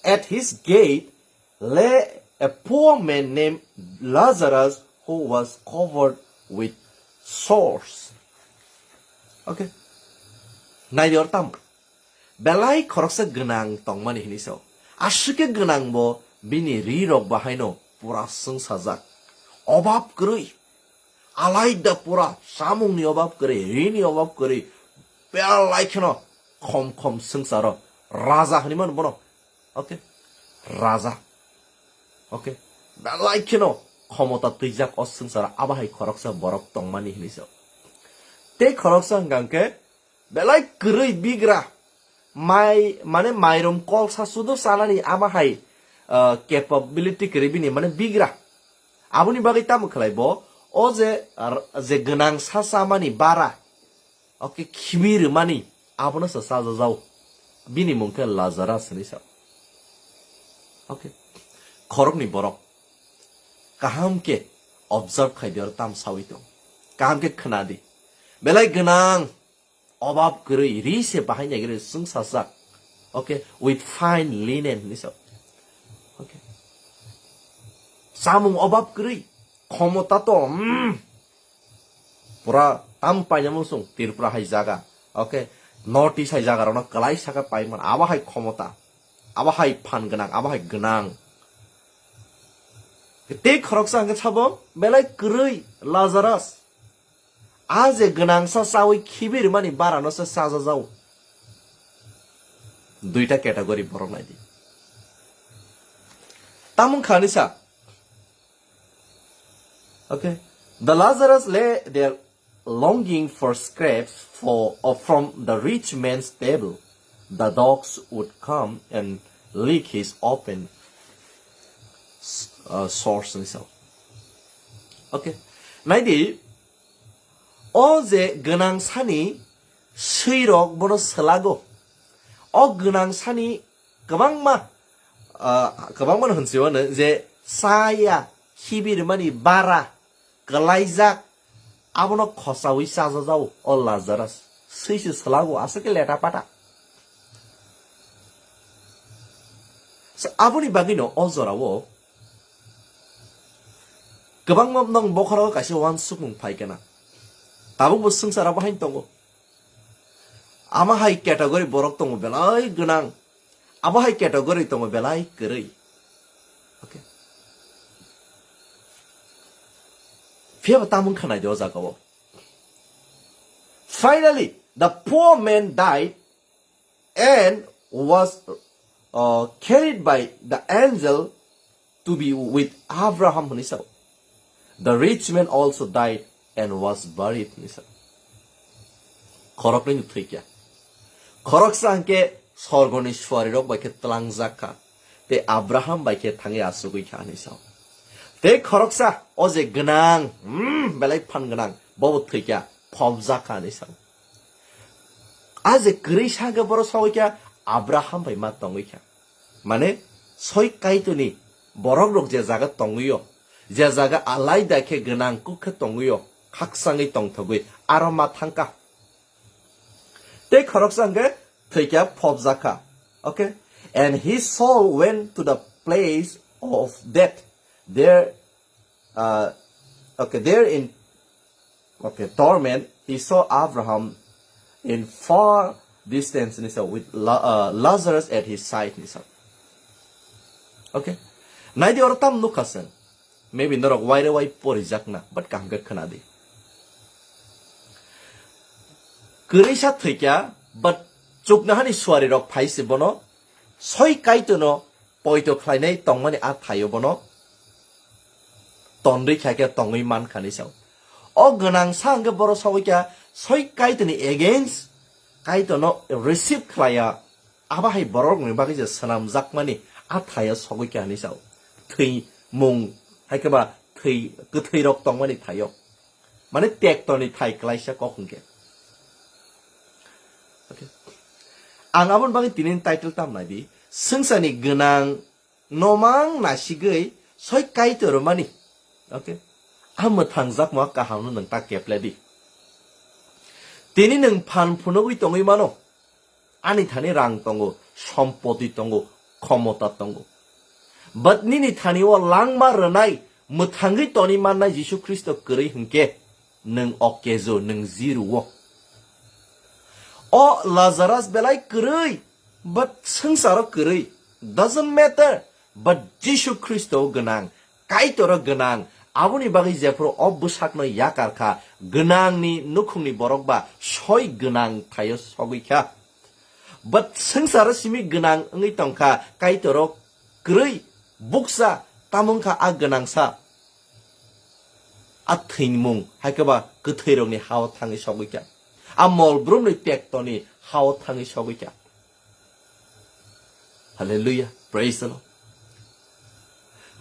At his gate lay a poor man named Lazarus who was covered with sores. Okay. Nai di or tam. Belai khoroksa gwnang tongmani hini sao. Aswk khe gwnang bo bini ri rok bahaino pura swngsajak. Obab kwrwi. Alaida pura samungni obab kwrwi, rini obab kwrwi. Belai kheno khom khom swngsaro. Raja hwnwi mano bono. Okay. Raja. Okay. Belai kheno khomota twijak o swngsaro. Abo hai khoroksa borok tongmani hini sao. Tei khoroksa hwnkha hwnkhe belai kwrwi bigra. Mai, mane mairum kolsa sudo chanani abo hai, ah, capability kwrwi bini, mane bigra. Aboni bagwi tamo khlai bo, o je, ar, je gwnang sa chamani bara, okay, khibi rwmani, abono se chajajao. Bini mung khe Lazarus hwnwi sao. Okay. Khoroknwi borok kaham khe observe khai di, oro tam sawi tong. Kaham khe khna di. Belai gwnang, obab kwrwi, ri se bahai nai kwrwi swngsajak. Okay, with fine linen hwnwi sao. Okay. Samung obab kwrwi, khomota to, mm, pura tam painamung sung Tripura hai jaga. Okay, North East hai jaga rokno kwlai saka paiman, abo hai khomota, abo hai phan gwnang, abo hai gwnang. Tei khoroksa hwnkhe sabo belai kwrwi Lazarus. A je gwnangsa chawi khibi rwmani barano se chajajao. Duita category borok nai di. Tamung khani sa. Okay. The Lazarus lay there longing for scraps for, uh, from the rich man's table. The dogs would come and lick his open s-, uh, sores hwnwi sao. Okay. Nai di, o je gwnang sani swirok bono swlago. O gwnang sani kwbangma, ah, kwbangma no hwnsi wano je chaya khibi rwmani bara kwlaijak, abono khosaui chajajao o Lazarus. Swi se swlago aswk khe leta pata. So, aboni bagwino o jorao kwbangma nwng bokhorok kaisa uansukmung phai khe na. Tabukbo swngchar abo haino tongo. Ama hai category borok tongo belai gwnang. Abo hai category tongo belai kwrwi. Okay. Phiya bo tamung khanai de o jaga o. Finally, the poor man died and was uh, carried by the angel to be with Abraham hwnwi sao. The rich man also died and was buried hwnwi sao. Khoroknwi thwikya. Khoroksa hwnkhe sorgoni suarirok bai khe tlangjak kha. Tei Abraham bai khe thangwi achugwi kha hwnwi sao. Tei khoroksa o je gwnang, hmm, belai phan gwnang, bobo thwikya, phobjak kha hwnwi sao. A je kwrwi sa hwnkhe boro sogwi kha Abraham bai ma tongwi kha. Mane soi Kaitorni borok rok je jaga tongwi o, je jaga alaida khe gwnang kuk khe tongwi o, khaksangwi tongthogwi aro ma thangkha. Tei khoroksa hwnkhe thwikya phobjakha. Okay? And his soul went to the place of death. There, uh, okay, there in, okay, torment, he saw Abraham in far distance, ni sa, with La- uh, Lazarus at his side, ni sa. Okay? Naidi oro tam nukha sen. Maybe norok waire wai porijakna, but kaham khe khwnadi. Kwrwisa thwikya, but chuknahani suarirok phai se bono, soi Kaitorno poito khlainai tongmani a thaio bono tonrwi kha khe tongwi mankha ni sao. O gwnang sa hwnkhe boro sogwi kha soi Kaitorni against, Kaitorno receive khlaiya. Abo hai borokni bagwi je swnamjakmani a thaio sogwi kha hwnwi sao. Thwimung hai khe ba thwi, kwthwirok tongmani thaio. Mane tektorni thai klaisa kok hwnkhe. Okay. Ang aboni bagwi tini title tam nai di. Swngcharni gwnang nomang nasigwi soi Kaitor mani. Okay. A mwthangjakma kahamno nwng ta keple di. Tini nwng phan phunugwi tongwi mano. Ani thani rang tongo, sompoti tongo, khomota tongo. But nini thani o langma rwnai, mwthangwi toni mannai Jisu Khristo kwrwi hwnkhe, nwng o kejo, nwng zero o. O Lazarus belai kwrwi, but swngcharo kwrwi. Doesn't matter, but Jisu Khristo gwnang. Kaitor o gwnang, aboni bagwi jephuru o bwsakno yakar kha, gwnangni nukhungni borok ba soi gwnang thaio sogwi kha. But swngcharo simi gwnang wngwi tong kha, Kaitor o kwrwi buksa, tamo wng kha a gwnangsa. A thwimung hai khe ba kwthwirokni ha-o thangwi sogwi kha, a mol brumni tektoni ha-o thangwi sogwi kha. Hallelujah. Praise the Lord.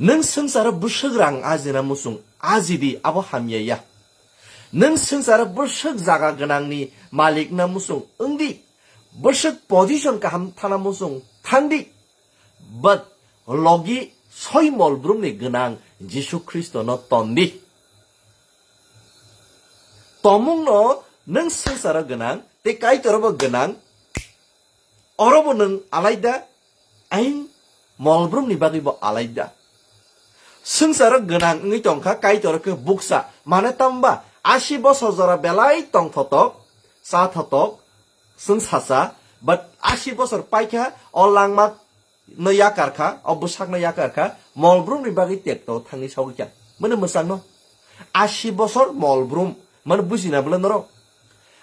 Nwng swngcharo bwswk rang ajina muchung ajidi, abo hamya ya. Nwng swngcharo bwswk jaga gwnangni malik na muchung wngdi. Bwswk position kaham thana muchung thangdi. But logi soi mol brumni gwnang Jisu Khristono tondi. Tomungno nwng swngcharo gwnang, tei Kaitorobo gwnang. Orobo nwng alaida, ain mol brumni bagwibo alaida. Swngcharo gwnang wngwi tongkha, Kaitor khe buksa. Mane tamba asi bosor jora belai tongthotok, chathotok, swngsacha, but asi bosor paikha, o langma no yakar kha, o bwsakno yakar kha, mol brumni bagwi tekto thangwi sogwi kha. Mane mwchangno asi bosor mol brum, mane bujina bwle norok.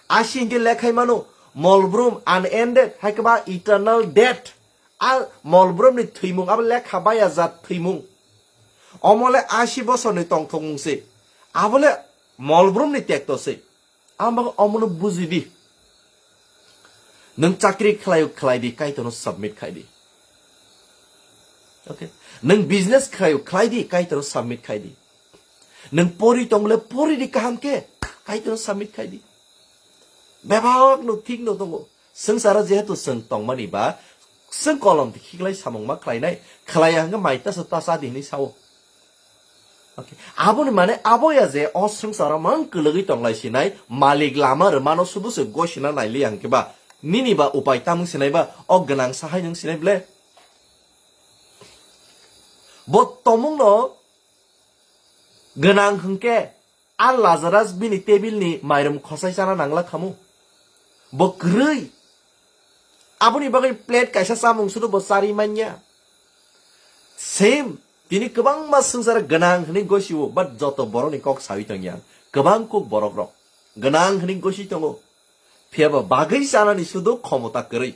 Asi hinkhe lekhai mano, mol brum unended, hai khe ba eternal death. A mol brumni thwimung, abo lekha baya jat thwimung. Omo le asi bosorni tongthokmung se. Abo le mol brumni tekto se. Ang bagwi omono buji di. Nwng chakri khlaio khlai di, Kaitorno submit khai di. Okay. Nwng business khlaio khlai di, Kaitorno submit khai di. Nwng pori tongmole pori di kaham khe, Kaitorno submit khai di. Bebak no thik no tongo. Swngcharo jehetu chwng tongmani ba, chwng kolom khiklai samung ma khlainai, khlaiya hwnkhe mai tasa tasa di hinwi sao. Okay. Aboni mane aboya je o swngcharo mang kwlwgwi tonglai sinai, malik lama rwmano subu se gosina nailiya hwnkhe ba, nini ba upai tamung sinai ba, o gwnang sahai nwng sinai ble. Bo tomungno gwnang hwnkhe, a Lazarus bini tebilni mairum khosai chana nangla khamu. Bo kwrwi. Aboni bagwi plate kaisa chamung sudo bo chari manya. Same, tini kwbangma swngchar gwnang hwnwi gosio, but joto borokni kok sawi tongya. Kwbang kuk borok rok gwnang hwnwi gosi tongo. Phiya ba bagwi chanani sudu khomota kwrwi.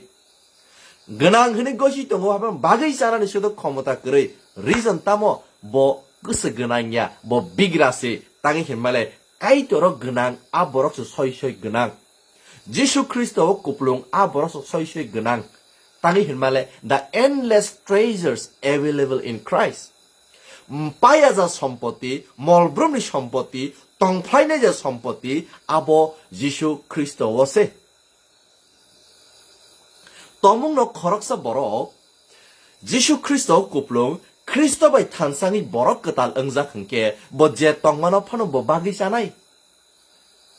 Gwnang hwnwi gosi tongo, haphano bagwi chanani sudu khomota kwrwi. Reason tamo? Bo kwswk gwnang ya, bo bigra se. Tangwi hinmale Kaitoro gwnang, a borok se soi soi gwnang. Jisu Khristo o kuplung, a borok se soi soi gwnang. Tangwi hinmale the endless treasures available in Christ. Paya ja sompoti, molbrumni sompoti, tongphlainai ja sompoti, abo Jisu Khristo o se. Tongmungno khoroksa borok Jisu Khristo kuplung, Khristo bai thansangwi borok kwtal wngjak hwnkhe, bo je tongmano phano bo bagwi chanai.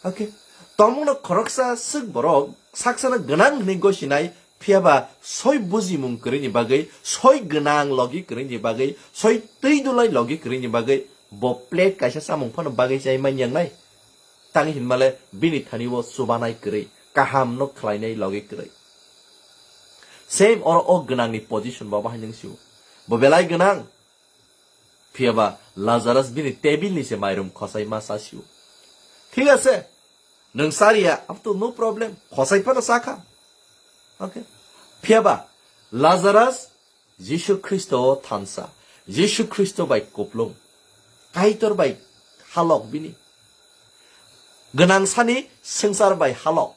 Okay. Tongmungno khoroksa swk borok saksano gwnang hwnwi gosinai, phiya ba soi bujimung kwrwini bagwi, soi gwnang logi kwrwini bagwi, soi twi dulai logi kwrwini bagwi, bo plate kaisa chamung phano bagwi chai man yangnai. Tangwi hinmale bini thani o chubanai kwrwi, kahamno khlainai logi kwrwi. Same oro o gwnangni position bo bahai nung sio. Bo belai gwnang. Phiya ba Lazarus bini tebilni se mairum khosai ma sa sio. Thik ase? Nwng sariya, up to no problem. Khosai phano sakha. Okay. Phiya ba Lazarus Jisu Khristo o thansa, Jisu Khristo bai kuplung, Kaitor bai halok bini. Gwnang sani swngchar bai halok.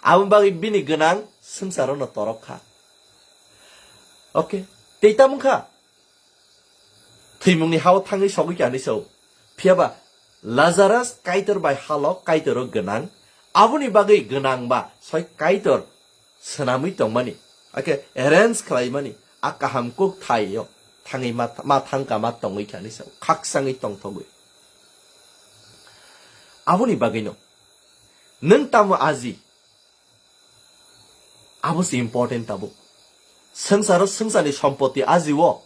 Aboni bagwi bini gwnang swngcharo no torok kha. Okay. Tei tamo kha? Thwimungni hao thangwi sogwi kha hinwi sao. Phiya ba Lazarus Kaitor bai halok, Kaitor o gwnang. Aboni bagwi gwnang ba soi Kaitor swnamwi tongmani, ake arrange khlaimani, a kaham kuk thaio thangwi ma, ma thangka ma tongwi kha hinwi sao, khaksangwi tongthogwi. Aboni bagwino nwng tamo aji, abo se important tabuk. Swngcharo swngcharni sompoti aji o,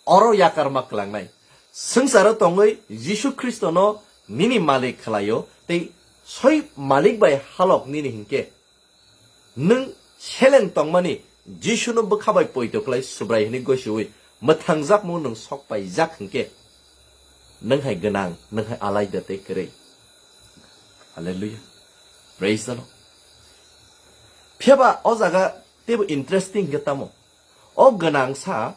oro yakarma klangnai. Swngcharo tongwi Jisu Khristono nini malik khlaio, tei soi malik bai halok nini hinkhe, nwng seleng tongmani Jisuno bwkha bai poito khlai Subrai hwnwi gosiwi mwthangjakmung nwng sok paijak hinkhe, nwng hai gwnang, nwng hai alaida tei kwrwi. Hallelujah. Praise the Lord. Phiya ba o jaga teibo interesting hinkhe tamo? O gwnang sa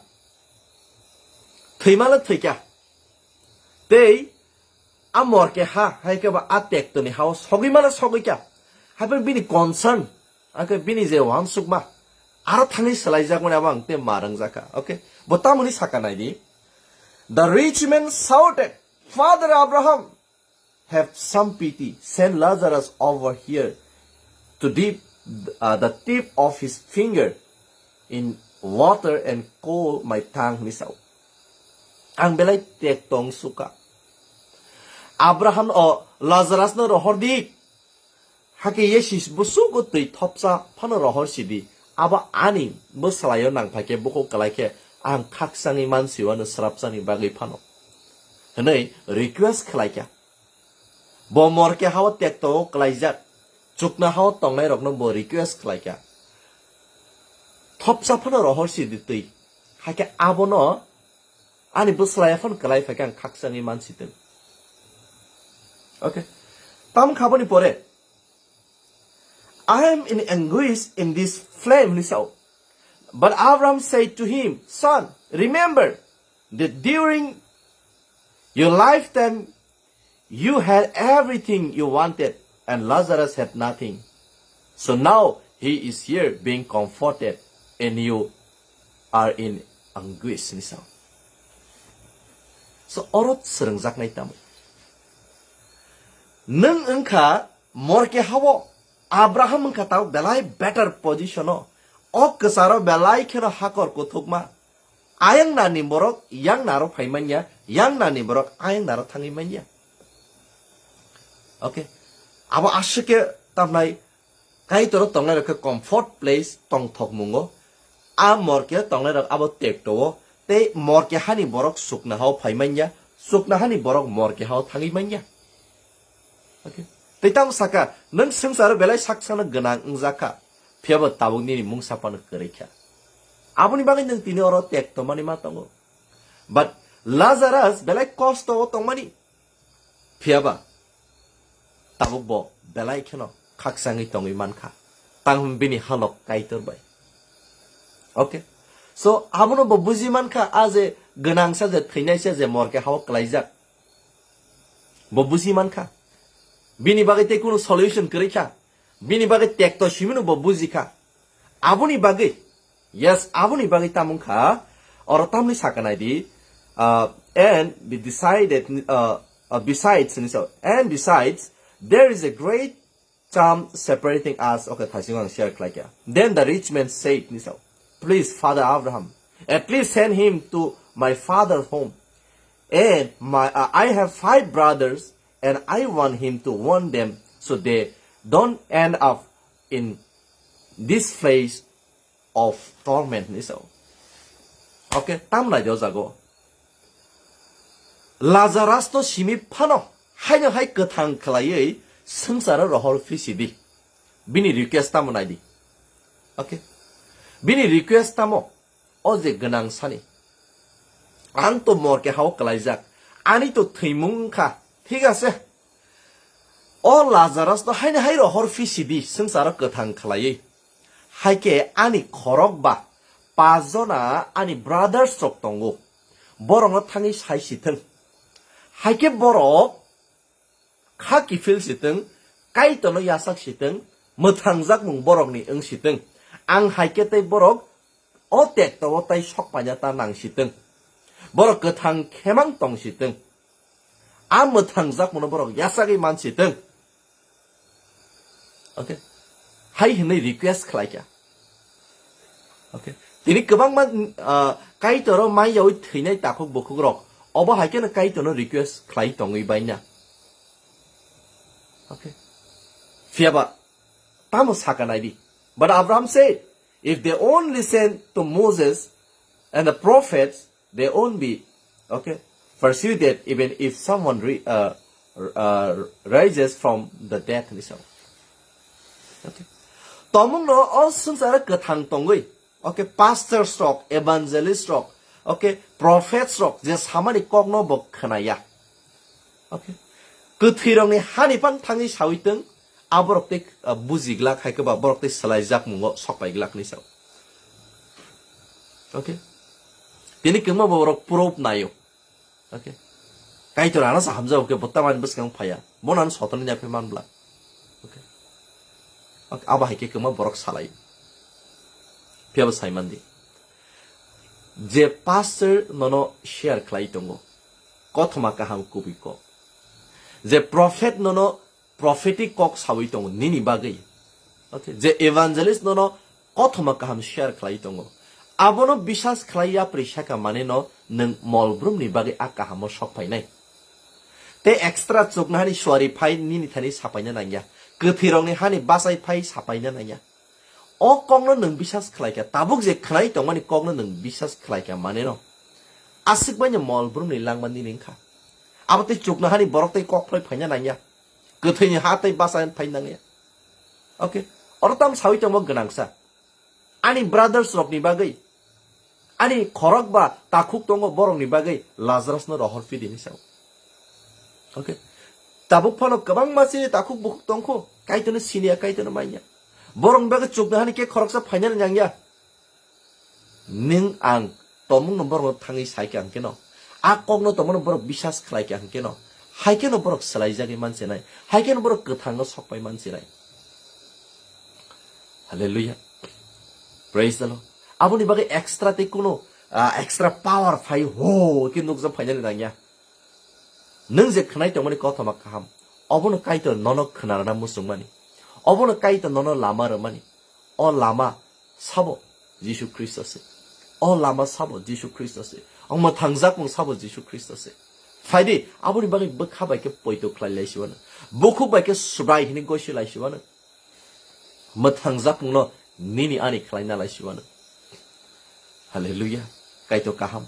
thwimala thwikha. Tei a morke ha, hai khe ba a tektoni hao sogwi mano sogwi kha. Hai phano bini concern, hai khe bini je wansukma, aro thangwi swlaijakmani abo ang tei ma rwngjakha. Okay? Bo tamoni saka naidi. The rich man shouted, "Father Abraham, have some pity, send Lazarus over here to dip, uh, the tip of his finger in water and cool my tongue," hinwi sao. Ang belai tek tong sukha. Abraham o Lazarus no rohor di. Hakhe yesis busugo twi thopsa phano rohor sidi. Abo ani bwsalaio nangphaikhe bukhuk kwlaikhe ang khaksangwi mansiwano srapsani bagwi phano. Hwnwi request khlaikha. Bo morke hao tekto o kwlaijak, chukna hao tongnairokno bo request khlaikha. Thopsa phano rohor sidi twi. Hakhe abono ani bwsalaia phano kwlai phaikhe ang khaksangwi mansitwng. Okay. Tam khaboni pore, "I am in anguish in this flame," hinwi sao. But Abraham said to him, "Son, remember that during your lifetime you had everything you wanted, and Lazarus had nothing. So now he is here being comforted, and you are in anguish," hinwi sao. So, oro swrwngjaknai tamo? Nwng wngkha morke hao, Abraham wngkha tao belai better position o. O kwcharo belai kheno hakor kuthukma. Ayang nani borok yang naro phai manya, yang nani borok ayang naro thangwi manya. Okay. Abo aswk khe tamnai Kaitor o tongnai rok khe comfort place tongthokmungo. A morke tongnai rok abo tekto o, tei morke hani borok sukna hao phai manya, sukna hani borok morke hao thangwi manya. Okay. Tei tamo saka, nwng swngcharo belai saksano gwnang wngjak kha, phiya bo tabuk nini mungsa phano kwrwi kha. Aboni bagwi nwng tini oro tekto mani ma tongo. But Lazarus belai kosto o tongmani, phiya ba tabuk bo belai kheno khaksangwi tongwi mankha. Tang hwn bini halok Kaitor bai. Okay? So, abono bo buji mankha, a je gwnangsa je thwinaisa je morke hao klaijak. Bo buji mankha. Bini bagwi tei kunu solution kwrwi kha. Bini bagwi tekto simino bo buji kha. Aboni bagwi, yes, aboni bagwi tamung kha, oro tamni sakha nai di, uh, and be decided, uh, uh, besides, ni so, and besides, there is a great term separating us. Okay, thaisingo ang share khlai kha. Then the rich man said, ni so, "Please, Father Abraham, at least send him to my father's home. And my, uh, I have five brothers, and I want him to warn them so they don't end up in this place of torment," ni so. Okay, tam nai di o jago. Lazarus to simi phano, haino hai kwthang khlaiwi swngcharo rohor phisi di. Bini request tamo nai di. Okay. Bini request tamo, o je gwnang sani. Ang to morke hao klaijak. Ani to thwimung wngkha. Thik ase. O Lazarus no haino hai rohor phisi di, swngcharo kwthang khlaiwi. Haikhe ani khorok ba pas jona ani brothers rok tongo. Borokno thangwi sai sithwng. Haikhe borok kha kiphil sithwng, Kaitorno yachak sithwng, mwthangjakmung borokni wng sithwng. Ang haikhe tei borok o tekto o tai sok paina ta nang sithwng. Borok kwthang khemang tong sithwng. A mwthangjakmungno borok yachagwi man sithwng. Okay. Hai hwnwi request khlai kha. Okay. Tini kwbangma, ah, Kaitoro mai yawi thwinai takhuk bukhuk rok. Obo hai kheno Kaitorno request khlai tongwi baina. Okay. Phiyaba tamo sakha nai di. But Abraham said, "If they only listen to Moses and the prophets, they won't be, okay, persuaded even if someone re-, uh, uh, rises from the dead," ni sao. Okay. Tomungno o swngcharo kwthang tongwi, okay, pastors rok, evangelist rok, okay, prophets rok je samani kokno bo khwnaya. Okay. Kwthwirokni hani phan thangwi sawi tong, aborok tei, uh, buji glak hai khe ba borok tei swlai jak mungo sok pai glak ni sao. Okay. Tini kwma borok proof naio. Okay. Kaitor ano sa hamjao khe bo tamani bwskang phaya. Bo nang sotoni ya phe man bla. Okay. Okay, abo hai khe kwma borok salai. Phiya bo sai man di. Je pastor nono share khlai tongo. Kothoma kaham kubui kok. Je prophet nono prophetic kok sawi tongo nini bagwi. Okay, je evangelist nono kothoma kaham share khlai tongo. Abono bisas khlai yapri saka mane no nwng mol brumni bagwi a kahamo sok phainai. Te extra chukna hani suari phai nini thani sapaina nangya. Kwthwirokni hani bachai phai sapaina nangya. O kokno nwng bisas khlai kha, tabuk je khnai tongmani kokno nwng bisas khlai kha mane no. Aswk bai no mol brumni langma nini wngkha. Abo tei chukna hani borok tei kok phlai phaina nangya. Kwthwini ha tei bachai phai nangya. Okay. Oro tam sawi tongmo gwnangsa. Ani brothers rokni bagwi, ani khorok ba takhuk tongo borokni bagwi Lazarus no rohor phi di ni sao. Okay. Tabuk phano kwbangma chini takhuk bukhuk tongkho, Kaitorno siniya, Kaitorno manya. Borokni bagwi chukna hani khe khoroksa phainani nangya. Nwng ang tomungno borokno thangwi sai kha hwnkhe no, a kokno tomungno borok bisas khlai kha hwnkhe no, hai kheno borok swlaijagwi man sinai, hai kheno borok kwthango sok pai man sinai. Hallelujah. Praise the Lord. Aboni bagwi extra tei kuno, ah, extra power phai ho khe nukjak phainani nangya. Nwng je khnai tongmani kothoma kaham, obono Kaitor nono khna rwna muchungmani. Obono Kaitor nono lama rwmani. O lama sabo Jisu Khristo se. O lama sabo Jisu Khristo se. O mwthangjakmung sabo Jisu Khristo se. Phaidi, aboni bagwi bwkha bai khe poito khlai lai siwano. Bukhuk bai khe swbai hwnwi gosi lai siwano. Mwthangjakmungno nini ani khlaina lai siwano. Hallelujah. Kaitor kaham.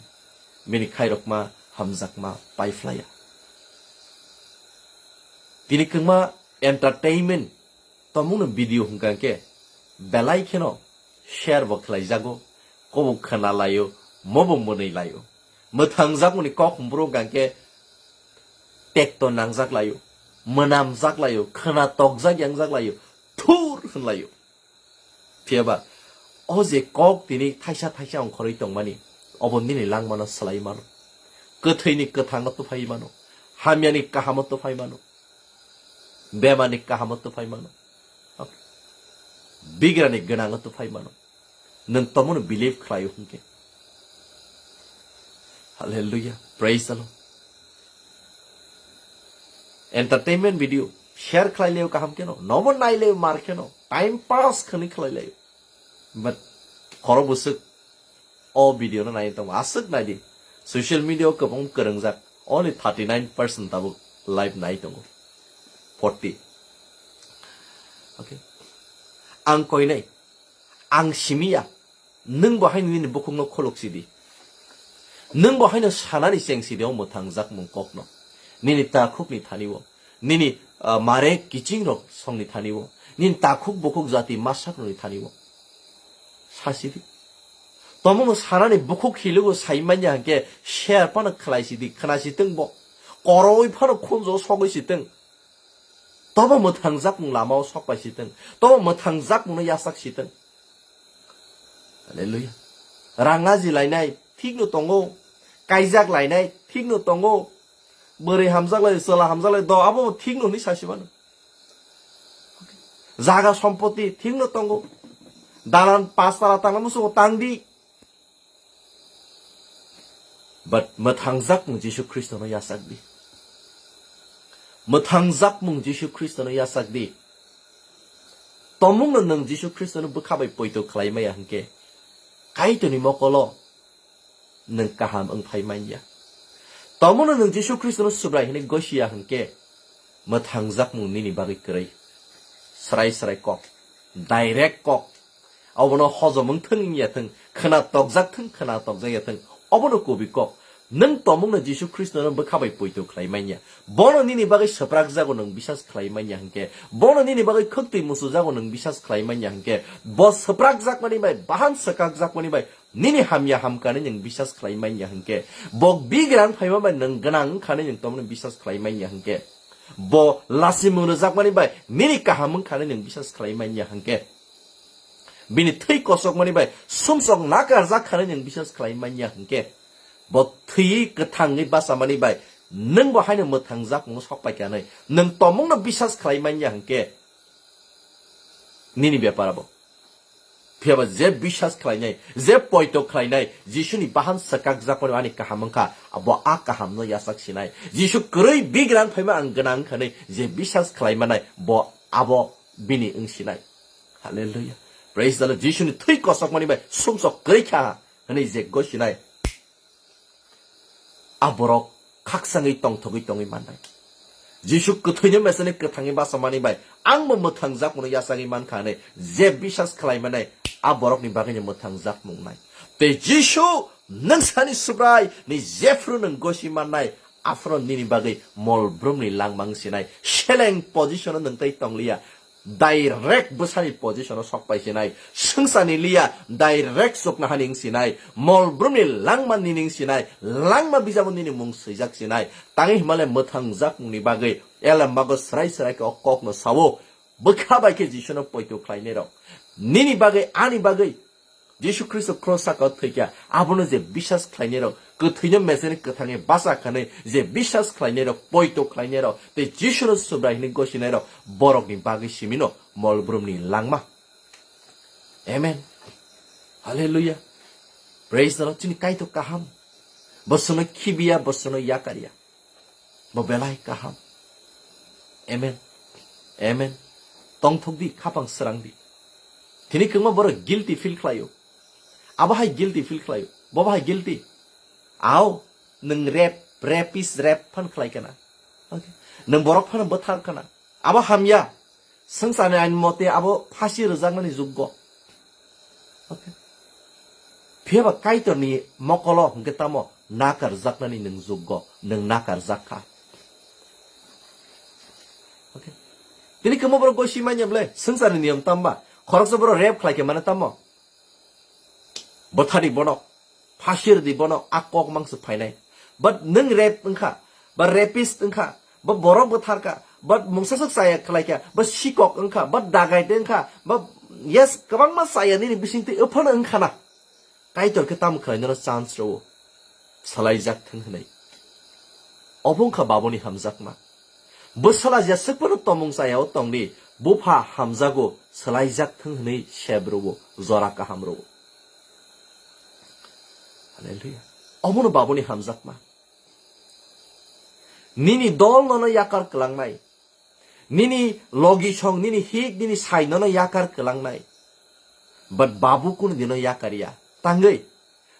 Bini khairokma hamjakma pai phlaiya. Tini kwngma entertainment tongmungno video hwnkha khe belai kheno share bo khlaijago, kobo khna laio, mobo mwnwi laio. Mwthangjakmani kok hwnphru hwnkha khe tekto nangjak laio, mwnamjak laio, khna tokjak yangjak laio, Thur hwnlaio. Phiyaba o je kok tini thaisa thaisa ongkhorwi tongmani, obo nini langmano swlai mano. Kwthwini kwthangno tuphai mano. Hamyani kahamo tuphai mano. Bemarni kahamo tuphai mano. Bigrani gwnango tuphai mano. Nwng tomono believe khlaio hwnkhe. Hallelujah. Praise the Lord. Entertainment video share khlai leo kaham keno. Nobo nai leo mar keno. Time pass khani khlai leo. But khoro bwswk o video no nai tong aswk nai di. Social media o kwbang kwrwngjak. Only thirty nine percent tabuk live nai tongo. Forty. Okay. Ang koinai. Ang simiya. Nwng bo haino nini bukhukno khuluk sidi. Nwng bo haino sanani cheng sidi o mwthangjakmung kokno. Nini takhukni thani o. Nini, ah, mare kiching rok songni thani o. Nini takhuk bukhuk jati masak rokni thani o. Sasidi. Tomono sanani bukhuk hilugo sai manya hwnkhe share phano khlai sidi, khna sitwng bo. Koroi phano khunjo sogwi sitwng. Tobo mwthangjakmung lama o sok pai sitwng. Tobo mwthangjakmung no yasak sitwng. Hallelujah. Rang aji lainai thik no tongo. Kaijak lainai thik no tongo. Bwrwi hamjak lai, chwla hamjak lai, do abo thik no hwnwi sasi mano. Jaga sompoti thik no tongo. Dalan pas tala tangna musungo tang di. But mwthangjakmung Jisu Khristono yachak di. Mwthangjakmung Jisu Khristono yachak di. Tomungno nwng Jisu Khristono bwkha bai poito khlai maya hwnkhe, Kaitorni mokolo nwng kaham wng phai man ya. Tomungno nwng Jisu Khristono Subrai hwnwi gosi ya hwnkhe, mwthangjakmung nini bagwi kwrwi. Srai srai kok. Direct kok. Obono hojom wng thung wng ya thung, khna tokjak thung, khna tokjak ya thung. Obono kubi kok. Nwng tomungno Jisu Khristono bwkha bai poito khlai man ya. Bono nini bagwi swprak jago nwng bisas khlai man ya hwnkhe. Bono nini bagwi khwktwi musu jago nwng bisas khlai man ya hwnkhe. Bo swprak jakmani bai, bahan swkak jakmani bai, nini hamya hamkani nwng bisas khlai man ya hwnkhe. Bo bigrang phaima bai nwng gwnang wngkhani nwng tomungno bisas khlai man ya hwnkhe. Bo lasimung rwjakmani bai nini kaham wngkhani nwng bisas khlai man ya hwnkhe. Bini thwi kosokmani bai sumsok nakarjak khani nwng bisas khlai man ya hwnkhe. Bo thwiwi kwthangwi bachamani bai nwng bo haino mwthangjakmung sok pai kha nai. Nwng tomungno bisas khlai man ya hwnkhe. Nini bepar abo. Phiyaba je bisas khlainai, je poito khlainai, Jisuni bahan swkakjakmani ani kaham wngkha, abo a kahamno yachak sinai. Jisu kwrwi bigrang phaima ang gwnang wngkha nai, je bisas khlaimanai, bo abo bini wng sinai. Hallelujah. Praise the Lord. Jisuni thwi kosokmani bai sumsok kwrwi kha hwnwi je goi sinai. A borok khaksangwi tongthogwi tongwi mannai. Jisu kwthwino mesani kwthangwi bachamani bai angbo mwthangjakmano yachagwi mankha hwnwi je bisas khlaimanai a borokni bagwino mwthangjakmung nai. Tei Jisu nwng sani Subrai ni jephru nwng gosi mannai aphuru nini bagwi mol brumni langma wng sinai seleng position-o nwng tei tongliya. Direct bwsani position-o sok pai sinai, swngcharni liya, direct chuknohani wng sinai, mol brumni langma nini wng sinai, langma bijabo nini mung swijak sinai. Tangwi himale mwthangjakmungni bagwi elem bago srai srai khe o kokno sao, bwkha bai khe Jisuno poito khlainairok. Nini bagwi, ani bagwi, Jisu Khristo cross saka o thwikha, abono je bisas khlainairok, kwthwino meseni kwthangwi bacha khanwi je bisas khlainairok, poito khlainairok, tei Jisuno Subrai hwnwi gosinairok, borokni bagwi simino mol brumni langma. Amen. Hallelujah. Praise the Lord. Chini Kaitor kaham. Bo chwngno khibiya, bo chwngno yakarya. Bo belai kaham. Amen. Amen. Tongthok di, khapang srang di. Tini kwbangma borok guilty feel khlaio. Abo hai guilty feel khlaio. Bo hai guilty. Ao, nwng rape, rapist, rape phan khlai kana. Okay. Nwng borok phano bwthar kana. Abo hamya. Swngcharni ain mote abo phasi rwjaknani juggo. Okay. Phiyaba Kaitorni mokolo hwnkhe tamo nakarjaknani nwng juggo, nwng nakarjak kha. Okay. Tini kwbangma borok goi swi manya bwle, swngcharni niyom tamba, khoroksa borok rape khlai khe mane tamo. Bwthari bono, phasi rwdi bono, a kok mangsa phainai. But nwng rape wngkha, ba rapist wngkha, ba borok bwtharkha, ba mungsaswk chaya khlaikha, ba sikok wngkha, ba dagaite wngkha, ba yes, kwbangma chaya nini bisingtwi ophano wngkhana. Kaitor khe tamo khlainano chance rwo? Swlaijak thwng hwnwi. Obo wngkha babuni hamjakma. Bwsala jeswk phano tomung chayao tongdi, bupha hamjago, swlaijak thwng hwnwi sep rwo, jora kaham rwo. Hallelujah. Obono babuni hamjakma. Nini dol nono yakar kwlangnai. Nini logi song, nini hik, nini sai nono yakar kwlangnai. But babu kunu dino yakar ya. Tangwi.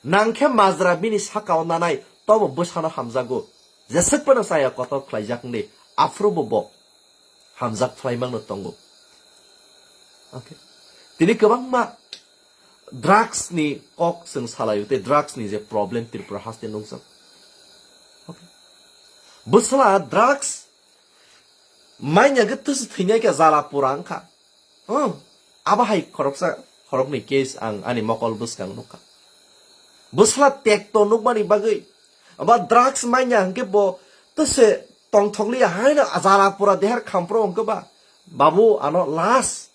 Nangkhe majra bini sakao nanai, tobo bwsano hamjago. Jeswk phano chaya kotor khlaijak wngdi, aphuru bo bo hamjak phlaimangno tongo. Okay. Tini kwbangma drugs ni kok chwng salaio, tei drugs ni je problem Tripura haste nukjak. Okay. Bwsala drugs manya gwi twswi thwinai khe jala pura wngkha. Hmm. Abo hai khoroksa, khoroknwi case ang ani mokol bwskang nukha. Bwsala tekto nukmani bagwi, abo drugs manya hwnkhe bo twse tongthokliya haino jala pura deher khampro hwnkhe ba, babu ano last,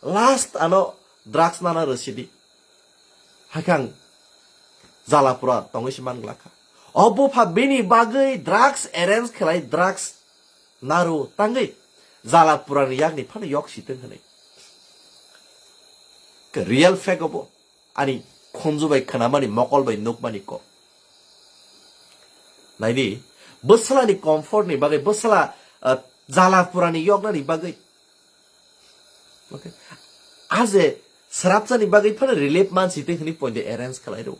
last ano drugs nana rwsidi. Haikhe ang jala pura tongwi se man glakha. O bupha bini bagwi drugs arrange khlai, drugs naru tangwi jala purani yakni phano yok sitwng hwnwi. Ke real fact obo ani khunju bai khnamani, mokol bai nukmani kok. Naidi, bwswlani comfort ni bagwi, bwswla, ah, jala purani yoknani bagwi. Okay. Aje srapsani bagwi phano relief mansi tei hwnwi poinde arrange khlai rw.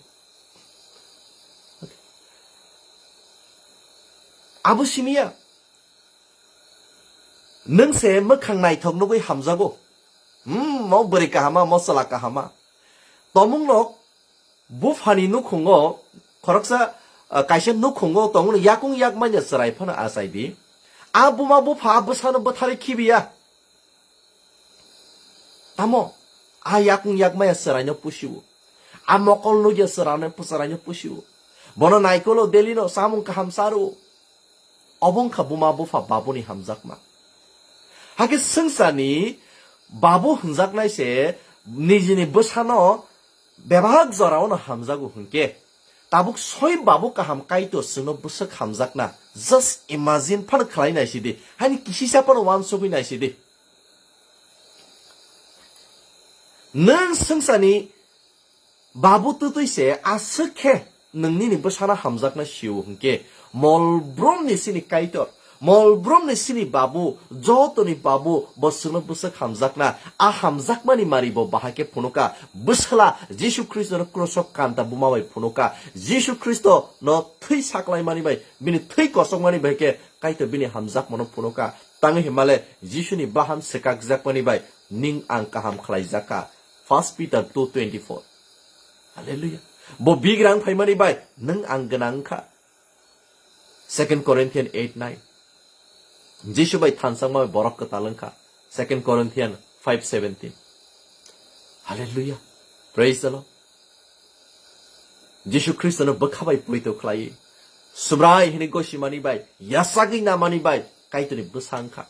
Okay. Abo simiya. Nwng se mwkhang naithok nugwi hamjago. Hmm, mo bwrwi kahama, mo chwla kahama. Tomung nok buphani nukhungo, khoroksa, ah, kaisa nukhungo tongmani yakung yak manya chwrai phano achai di. A buma bupha a bwsano bwtharwi khibiya. Tamo, a yakung yak maya chwraino pusiwo. A mokol nugya chwraino, chwraino pusiwo. Bono naikolo daily no samung kaham charo. Obo wngkha buma bupha babuni hamjakma. Hakhe swngcharni babu hwnjaknai se nijini bwsano bebak jorao no hamjago hwnkhe, tabuk soi babu kaham Kaitor chwngno bwswk hamjakna, just imagine phano khlai naisidi, haini kisisa phano uansugwi naisidi. Nwng swngcharni babu twtwi se aswk khe nwng nini bwsano hamjakna sio hwnkhe, mol brumni chini Kaitor, mol brumni chini babu, jotoni babu, bo chwngno bwswk hamjakna, a hamjakmani mari bo bahai khe phunuka, bwsala Jisu Khristono kroso kanta buma bai phunuka, Jisu Khristono thwi saklaimani bai, bini thwi kosokmani bai khe Kaitor bini hamjakmano phunuka, tangwi himale Jisuni bahan swkakjakmani bai ning ang kaham khlaijakha. First Peter two twenty-four. Hallelujah. Bo bigrang phaimani bai nwng ang gwnang wngkha. Second Corinthians eight nine. Jisu bai thansa wngma bai borok kwtal wngkha. Second Corinthians five seventeen. Hallelujah. Praise the Lord. Jisu Khristono bwkha bai poito khlai. Subrai hwnwi gosimani bai, yachagwi namani bai, Kaitorni bwsa wngkha.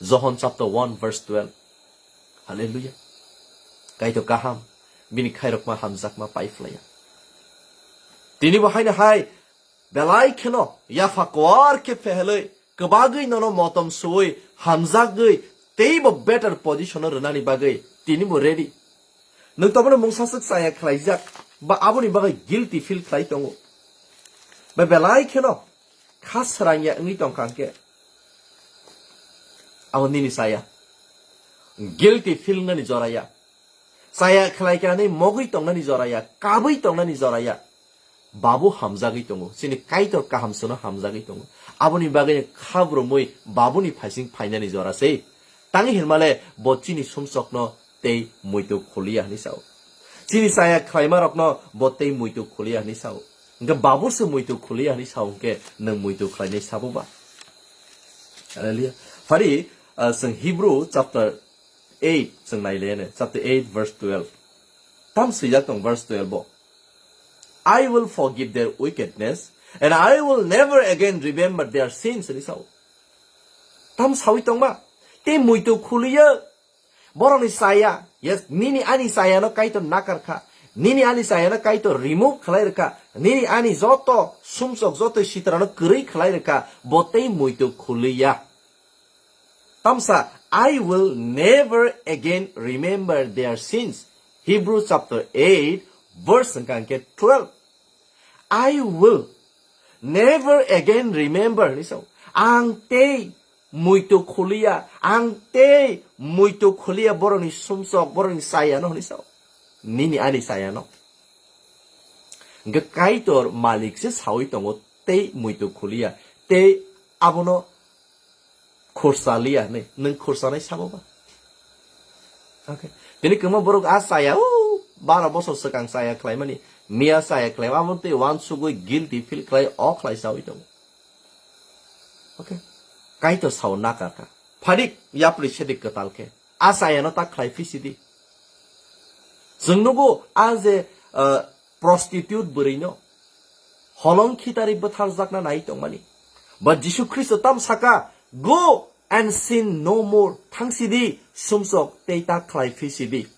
Johon chapter one verse twelve. Hallelujah. Kaitor kaham, bini khairokma hamjakma paiphlaiya. Tini bo haino hai, belai kheno yapha kuar khe phehelwi, kwbagwi nono motom suwi, hamjakgwi, teibo better position o rwnani bagwi tini bo ready. Nwng tobono mungsaswk chaya khlaijak, ba aboni bagwi guilty feel khlai tongo. Ba belai kheno kha srangya wngwi tongkha hwnkhe, abo nini chaya. Guilty feel wngnani jora ya. Chaya khlai kha hinwi mogwi tongnani jora ya, kabwi tongnani jora ya. Babu hamjagwi tongo, chini Kaitor kaham sano hamjagwi tongo. Aboni bagwi kha brumwi babuni phaising phainani jora se. Tangwi hinmale bo chini sumsokno tei muitu khuliya hinwi sao. Chini chaya khlaimarokno bo tei muitu khuliya hinwi sao. Hwnkhe babu se muitu khuliya hinwi sao hwnkhe nwng muitu khlainai sabo ba? Hallelujah. Phari, ah, chwng Hebrew chapter eight chwng nailaiya ne, chapter eight verse twelve. Tam swijak tong verse twelve o. "I will forgive their wickedness and I will never again remember their sins," hinwi sao. Tam sawi tongba. Tei muitu khuliya. Borokni chaya, yes, nini ani chayano Kaitor nakar kha. Nini ani chayano Kaitor remove khlai rwkha. Nini ani joto sumsok, joto sitrano kwrwi khlai rwkha. Bo tei muitu khuliya. Tamsa, "I will never again remember their sins." Hebrew chapter eight, verse hwnkha hwnkhe twelve. "I will never again remember," hinwi sao. Ang tei muitu khuliya, ang tei muitu khuliya borokni sumsok, borokni chayano hinwi sao. Nini ani chayano. Hwnkhe Kaitor malik se sawi tongo tei muitu khuliya, tei abono khursa liya hinwi. Nwng khursanai sabo ba? Okay. Tini kwma borok a chaya, o, baro bosor swkang chaya khlaimani, miya chaya khlaima, abo tei uansugwi guilty feel khlai, o khlai sawi tongo. Okay. Kaitor sao nakar kha. Phadik yapri sedik kwtal khe. A chayano ta khlai phi sidi. Chwng nugo a je, uh, prostitute bwrwino holong khitari bwtharjakna nai tongmani. But Jisu Khristo tam saka, "Go and sin no more." Thang sidi, sumsok tei ta khlai phi sidi.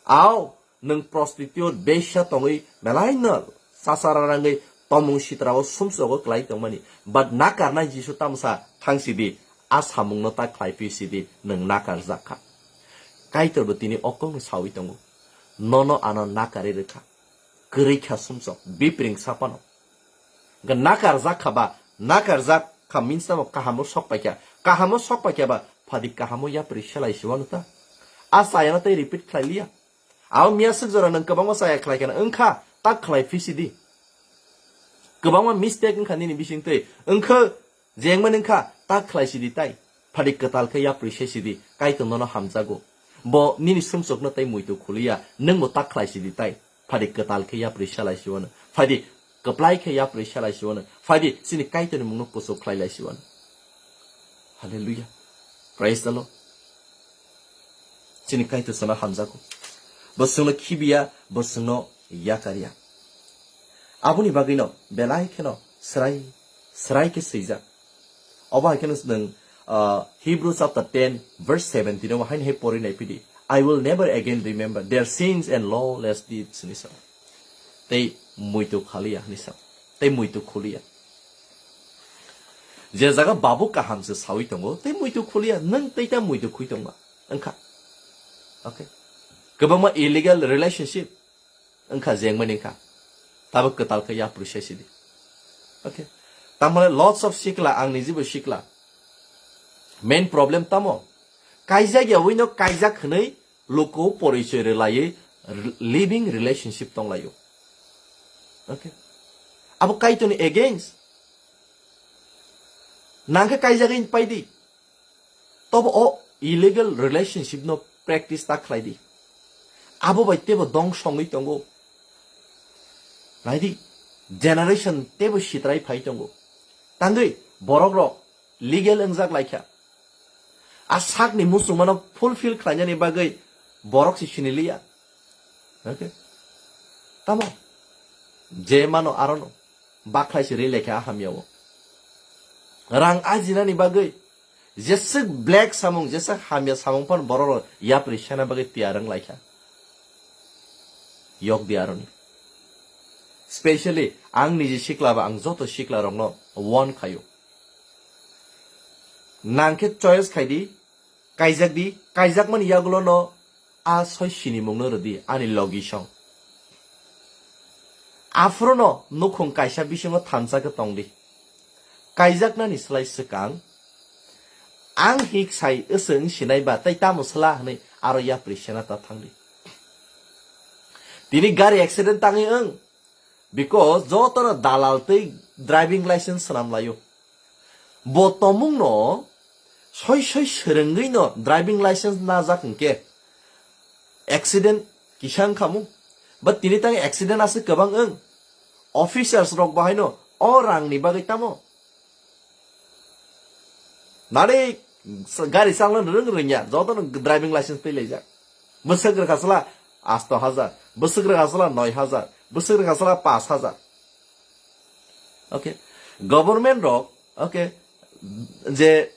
Ao, nwng prostitute, besya tongwi belai no sasara rangwi tomung sitrao sumsogo klai tongmani. But nakarnai Jisu tamsa, "Thang sidi, a samungno ta khlai phi sidi, nwng nakarjak kha." Kaitorbo tini okongno sawi tongo. Nono ano nakarwi rwkha. Kwrwi kha sumsok, bipring sapano. Hwnkhe nakarjak kha ba, nakarjak kha means tamo kahamo sok paikha. Kahamo sok paikha ba, phadik kahamo yapri selai siwano ta. A chayano tei repeat khlai liya. Abo miya swk jora nwng kwbangma chaya khlai kheno wngkha, ta khlai phi sidi. Kwbangma mistake wngkha nini bisingtwi. Wngkha, jengmani wngkha, ta khlai sidi tai. Phadik kwtal khe yapri se sidi, Kaitor nono hamjago. Bo nini sumsokno tei muitu khuliya, nwngbo ta khlai sidi tai. Phaidi kwtal khe yapri selai siwano. Phaidi kwplai khe yapri selai siwano. Phaidi chini Kaitorni mungno kuchuk khlai lai siwano. Hallelujah. Praise the Lord. Chini Kaitor chwngno hamjago. Bo chwngno khibiya, bo chwngno yakarya. Aboni bagwino belai kheno srai, srai khe swijak. Obo hai kheno nwng, ah, Hebrew chapter ten verse seventeen o haino hai pori nai phidi, "I will never again remember their sins and lawless deeds," hinwi sa. Tei muitu khaliya hinwi sa. Tei muitu khuliya. Je jaga babu kaham se sawi tongo, tei muitu khuliya, nwng tei ta muitu khui tongma. Wngkha. Okay. Kwbangma illegal relationship wngkha, jengmani wngkha. Tabuk kwtal khe yapri se sidi. Okay. Tamale lots of sikla, ang nijibo sikla. Main problem tamo? Kaijak ya wino kaijak hwnwi luku porichoi rwlaiwi r-, living relationship tonglaio. Okay. Abo Kaitorni against. Nangkhe kaijagwi paidi. Tobo o illegal relationship no practice ta khlai di. Abo bai tebo dong songwi tongo. Naidi, generation tebo sitrai phai tongo. Tangwi borok rok legal wngjak laikha. A sakni muchungmano fulfill khlainani bagwi borok se siniliya. Okay? Tamo? Je mano arono. Bakhlai se ri lekha a hamya o. Rang ajinani bagwi jeswk black samung, jeswk hamya samung phano borok rok yapri sena bagwi tiyar wng laikha. Yok di aroni. Specially ang niji sikla ba ang joto sikla rokno warn khaio. Nang khe choice khai di, kaijak di, kaijakmani yagulo no a soi sinimung no rw di ani logi song. Aphuru no nukhung kaisa bisingo thansa khe tong di. Kaijaknani slai swkang, ang hik sai wswng sinai ba tei tamo sla hwnwi aro yapri sena ta thang di. Tini gari accident tangwi wng, because jotono dalal tei driving license swnam laio. Bo tomungno soi soi swrwngwi no driving license najak hwnkhe accident kisa wngkha mu. But tini tang accident aswk kwbang wng. Officers rok bahaino o rangni bagwi tamo. Nani gari changna rwng rwngya, jotono driving license twi laijak. Bwswk rwkha sala asto hajar, bwswk rwkha sala noi hajar, bwswk rwkha sala pash hajar. Okay. Government rok, okay, je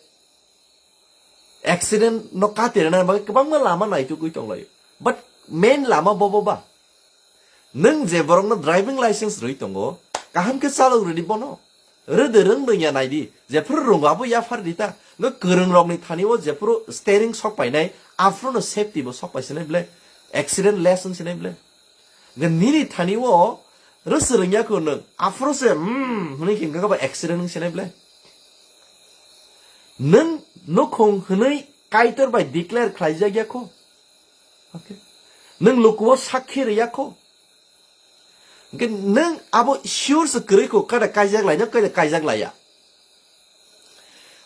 Accident no kati rwna bagwi kwbangma lama naitugwi tonglaio. But main lama bobo ba. Nwng je borokno driving license rwi tongo, kaham khe chalok rwdi bono. Rwdi rwng rwngya naidi, jephuru rwngo abo yaphar di ta. Nwng kwrwng rokni thani o jephuru steering sok painai, aphuru no safety bo sok paisinai ble, accident less wngsinai ble. Nwng nini thani o rwswrwng ya kho nwng, aphuru se, hmm, hwnwi khe wngkha ba accident wngsinai ble. Nwng nukhung hwnwi Kaitor bai declare khlaijak ya kho. Okay. Nwng lukuo sakhi rwya kho. Hwnkhe nwng abo sure se kwrwi kho, kada kaijak laina, kada kaijak laiya.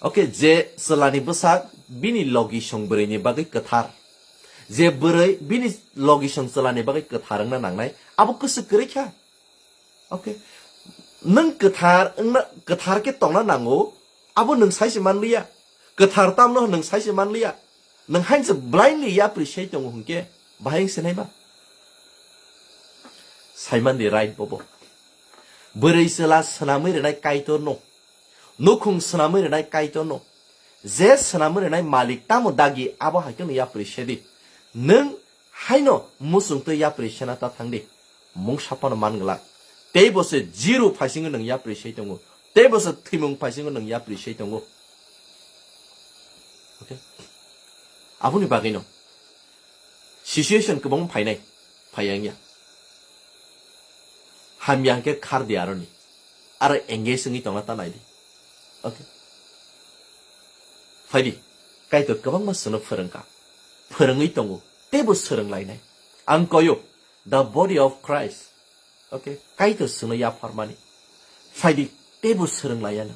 Okay, je chwlani bwsak bini logisong bwrwini bagwi kwthar. Je bwrwi bini logisong chwlani bagwi kwthar wngna nangnai, abo kwswk kwrwi kha. Okay. Nwng kwthar wngna, kwthar khe tongna nango, abo nwng sai se manliya. Kwthar tamno nwng sai se manliya. Nwng hain se blindly yapri sei tongo hwnkhe, bahai wngse nai ba? Sai mandi right bobo. Bwrwi chwla swnamwi rwnai Kaitorno. Nukhung swnamwi rwnai Kaitorno. Je swnamwi rwnai malik tamo dagi, abo hai kheno yapri sedi. Nwng haino muchung twi yapri sena ta thangdi. Mungsa phano man glak. Tei bo se zero phaisingo nwng yapri sei tongo. Tei bo se thwimung phaisingo nwng yapri sei tongo. Okay? Aboni bagwino situation kwbangma phainai, phaiya wngya. Hamya hwnkhe khardi aroni. Aro engage wngwi tongna ta naidi. Okay. Phaidi, Kaitor kwbangma chwngno phwrwngkha. Phwrwngwi tongo. Teibo swrwnglainai. Ang koyo, the body of Christ. Okay, Kaitor chwngno yapharmani. Phaidi, teibo swrwnglaiyano.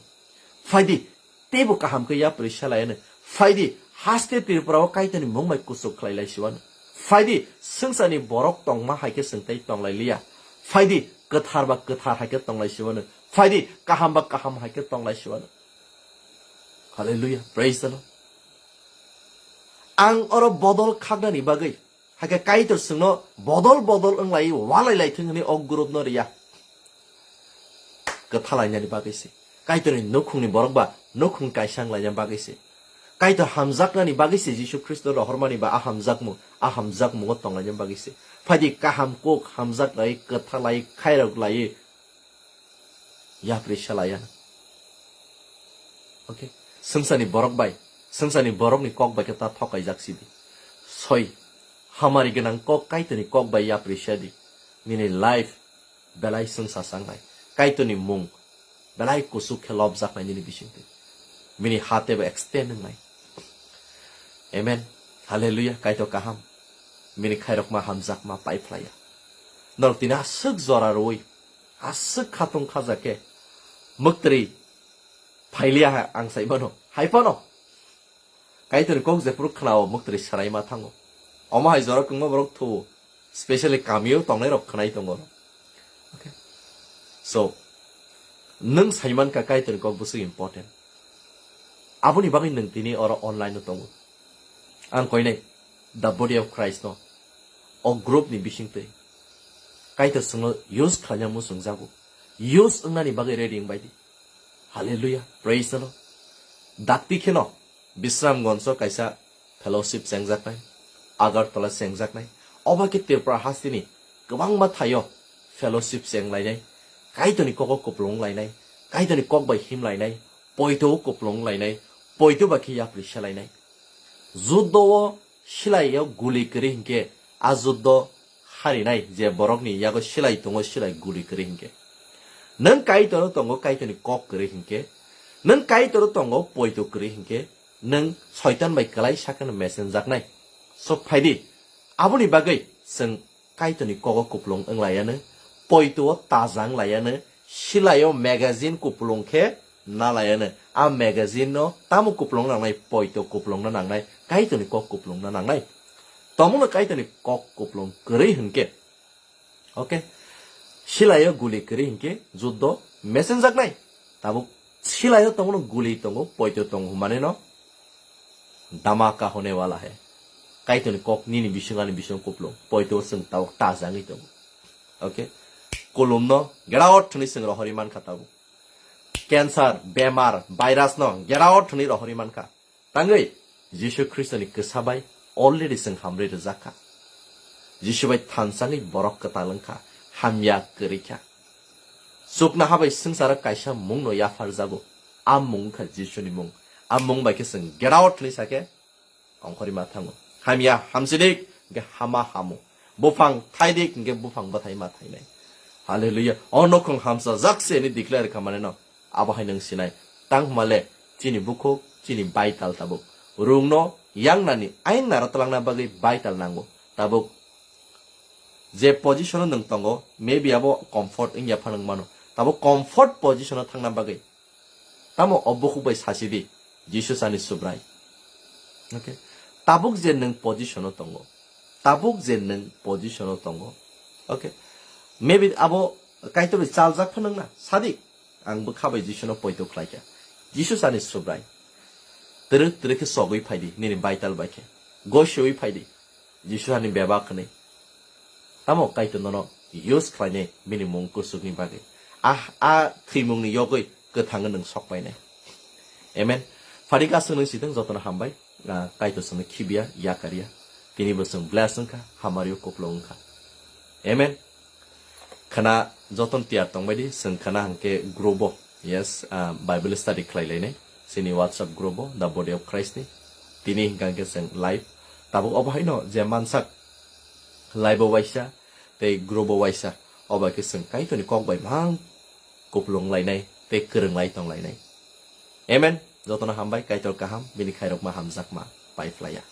Phaidi, teibo kaham khe yapri salaiyano. Phaidi, haste Tripura o Kaitorni mung bai kuchuk khlai lai siwano. Phaidi, swngcharni borok tongma hai khe chwng tei tonglai liya. Phaidi, kwthar ba kwthar hai khe tonglai siwano. Phaidi, kaham ba kaham hai khe tonglai siwano. Hallelujah, praise the Lord. Ang oro bodol khaknani bagwi, hai khe Kaitor chwngno bodol bodol wnglai walai lai thung hwnwi o group no riya. Kwthalainani bagwi se. Kaitorni nukhungni borok ba nukhung kaisa wnglaina bagwi se. Kaitor hamjaknani bagwi se Jisu Khristo rohormani ba a hamjakmung, a hamjakmungo tonglaina bagwi se. Phaidi kaham kok hamjak lai, kwthalai, khairok lai, yapri salaya. Okay? Swngcharni borok bai, swngcharni borokni kok bai khe ta thokaijak sidi. Soi, hamari gwnang kok Kaitorni kok bai yapri sadi. Nini life belai swngsa sangnai. Kaitorni mung belai kusuk khe lobjaknai nini bisingtwi. Bini ha teibo extend wngnai. Amen. Hallelujah. Kaitor kaham. Bini khairokma hamjakma paiphlaiya. Norok tini aswk jora rwui, aswk khatung khaja khe, mwktwi phailiya ha ang sai mano. Hai phano. Kaitorni kok jephuru khnao, mwktwi saraima thango. Omo hai jora kwngma borok thuo. Specially kamio tongnai rok khnai tongo. Okay. So, nwng saiman ka Kaitorni kok bwswk important. Aboni bagwi nwng tini oro online o tongo. Ang koinai the body of Christ no o group ni bisingtwi Kaitor chwngno use khlaina muchungjago. Use wngnani bagwi ready wngbai di. Hallelujah. Praise the Lord. Dakti kheno Bisramgonjo kaisa fellowship chengjaknai, Agartala chengjaknai. Obo khe Tripura hasteni kwbangma thaio fellowship chenglainai, Kaitorni kogo kupulung lainai, Kaitorni kok bai himlainai, poito o kupulung lainai, poito bai khe yapri selainai. Juddo o silai o guli kwrwi hinkhe a juddo harinai je borokni yago silai tongo, silai guli kwrwi hinkhe. Nwng Kaitor tongo, Kaitorni kok kwrwi hinkhe, nwng Kaitor tongo, poito kwrwi hinkhe, nwng Soitan bai kwlai sakeno mesenjaknai. So phaidi, aboni bagwi chwng Kaitorni kogo kupulung wnglaiyano, poito o taja wnglaiyano, silaio magazine kupulung khe nalaiyano. A magazine no tamo kupulung nangnai, poito kupulung no nangnai, Kaitorni kok kupulung no nangnai. Tomungno Kaitorni kok kupulung kwrwi hinkhe, okay, silaio guli kwrwi hinkhe juddo mesenjaknai. Tabuk silaio tomungno guli tongo, poito tongo hwnmani no Dhamaka hone wala hai. Kaitorni kok nini bising ani bising kupulung. Poito chwng tabuk tajangwi tongo. Okay? Kulumno get out hwnwi chwng rohorwi mankha tabuk. Cancer, bemar, virus no get out hwnwi rohorwi mankha. Tangwi Jisu Khristoni kwsa bai already chwng hamrwi rwjak kha. Jisu bai thansa wngwi borok kwtal wng kha, hamya kwrwi kha. Chuknoha bai swngcharo kaisa mungno yapharjago. A mung wngkha Jisuni mung. A mung bai khe chwng get out hwnwi sa khe ongkhorwi ma thango. Hamya hamsidik, hwnkhe hama hamo. Buphang thaidik, hwnkhe buphang bwthai ma thainai. Hallelujah. O nokhong hamsajak se hwnwi declare kha maneno. Abo hai nwng sinai. Tang hwnba le chini bukhuk, chini baital tabuk. Rungno yangnani ain naro twlangna bagwi baital nango. Tabuk je position-o nwng tongo, maybe abo comfort wngya phano wng mano. Tabuk comfort position-o thangna bagwi tamo o bukhuk bai sasi di, Jisu sani Subrai. Okay? Tabuk je nwng position-o tongo, tabuk je nwng position-o tongo, okay? Maybe abo Kaitor bai chaljak phano wngna, sadi, ang bwkha bai Jisu-no poito khlai kha. Jisu sani Subrai. Twrwk twrwk khe sogwi phai di, nini baital bai khe. Goisewi phai di. Jisu hani bebak hwnwi. Tamo Kaitor nono use khlainai bini mung kuchukni bagwi. A, a thwimungni yogwi kwthangwi nwng sok painai. Amen. Phari gasung nwng sitwng jotono hambai. Ah, Kaitor chwngno khibiya, yakarya. Tini bo chwng bless wngkha, hamario kupulung wngkha. Amen. Khana joton tiyar tongbai di, chwng khana hwnkhe group o. Yes, ah, Bible study khlai lainai. Chini WhatsApp group o, The Body of Christ ni. Tini hwnkha hwnkhe chwng live. Tabuk obo haino je mansak live o waisa, tei group o waisa. Obo khe chwng Kaitorni kok bai mang kupulung lainai, tei kwrwng lai tong lainai. Amen. Jotono hambai, Kaitor kaham, bini khairokma hamjakma pai phlaiya.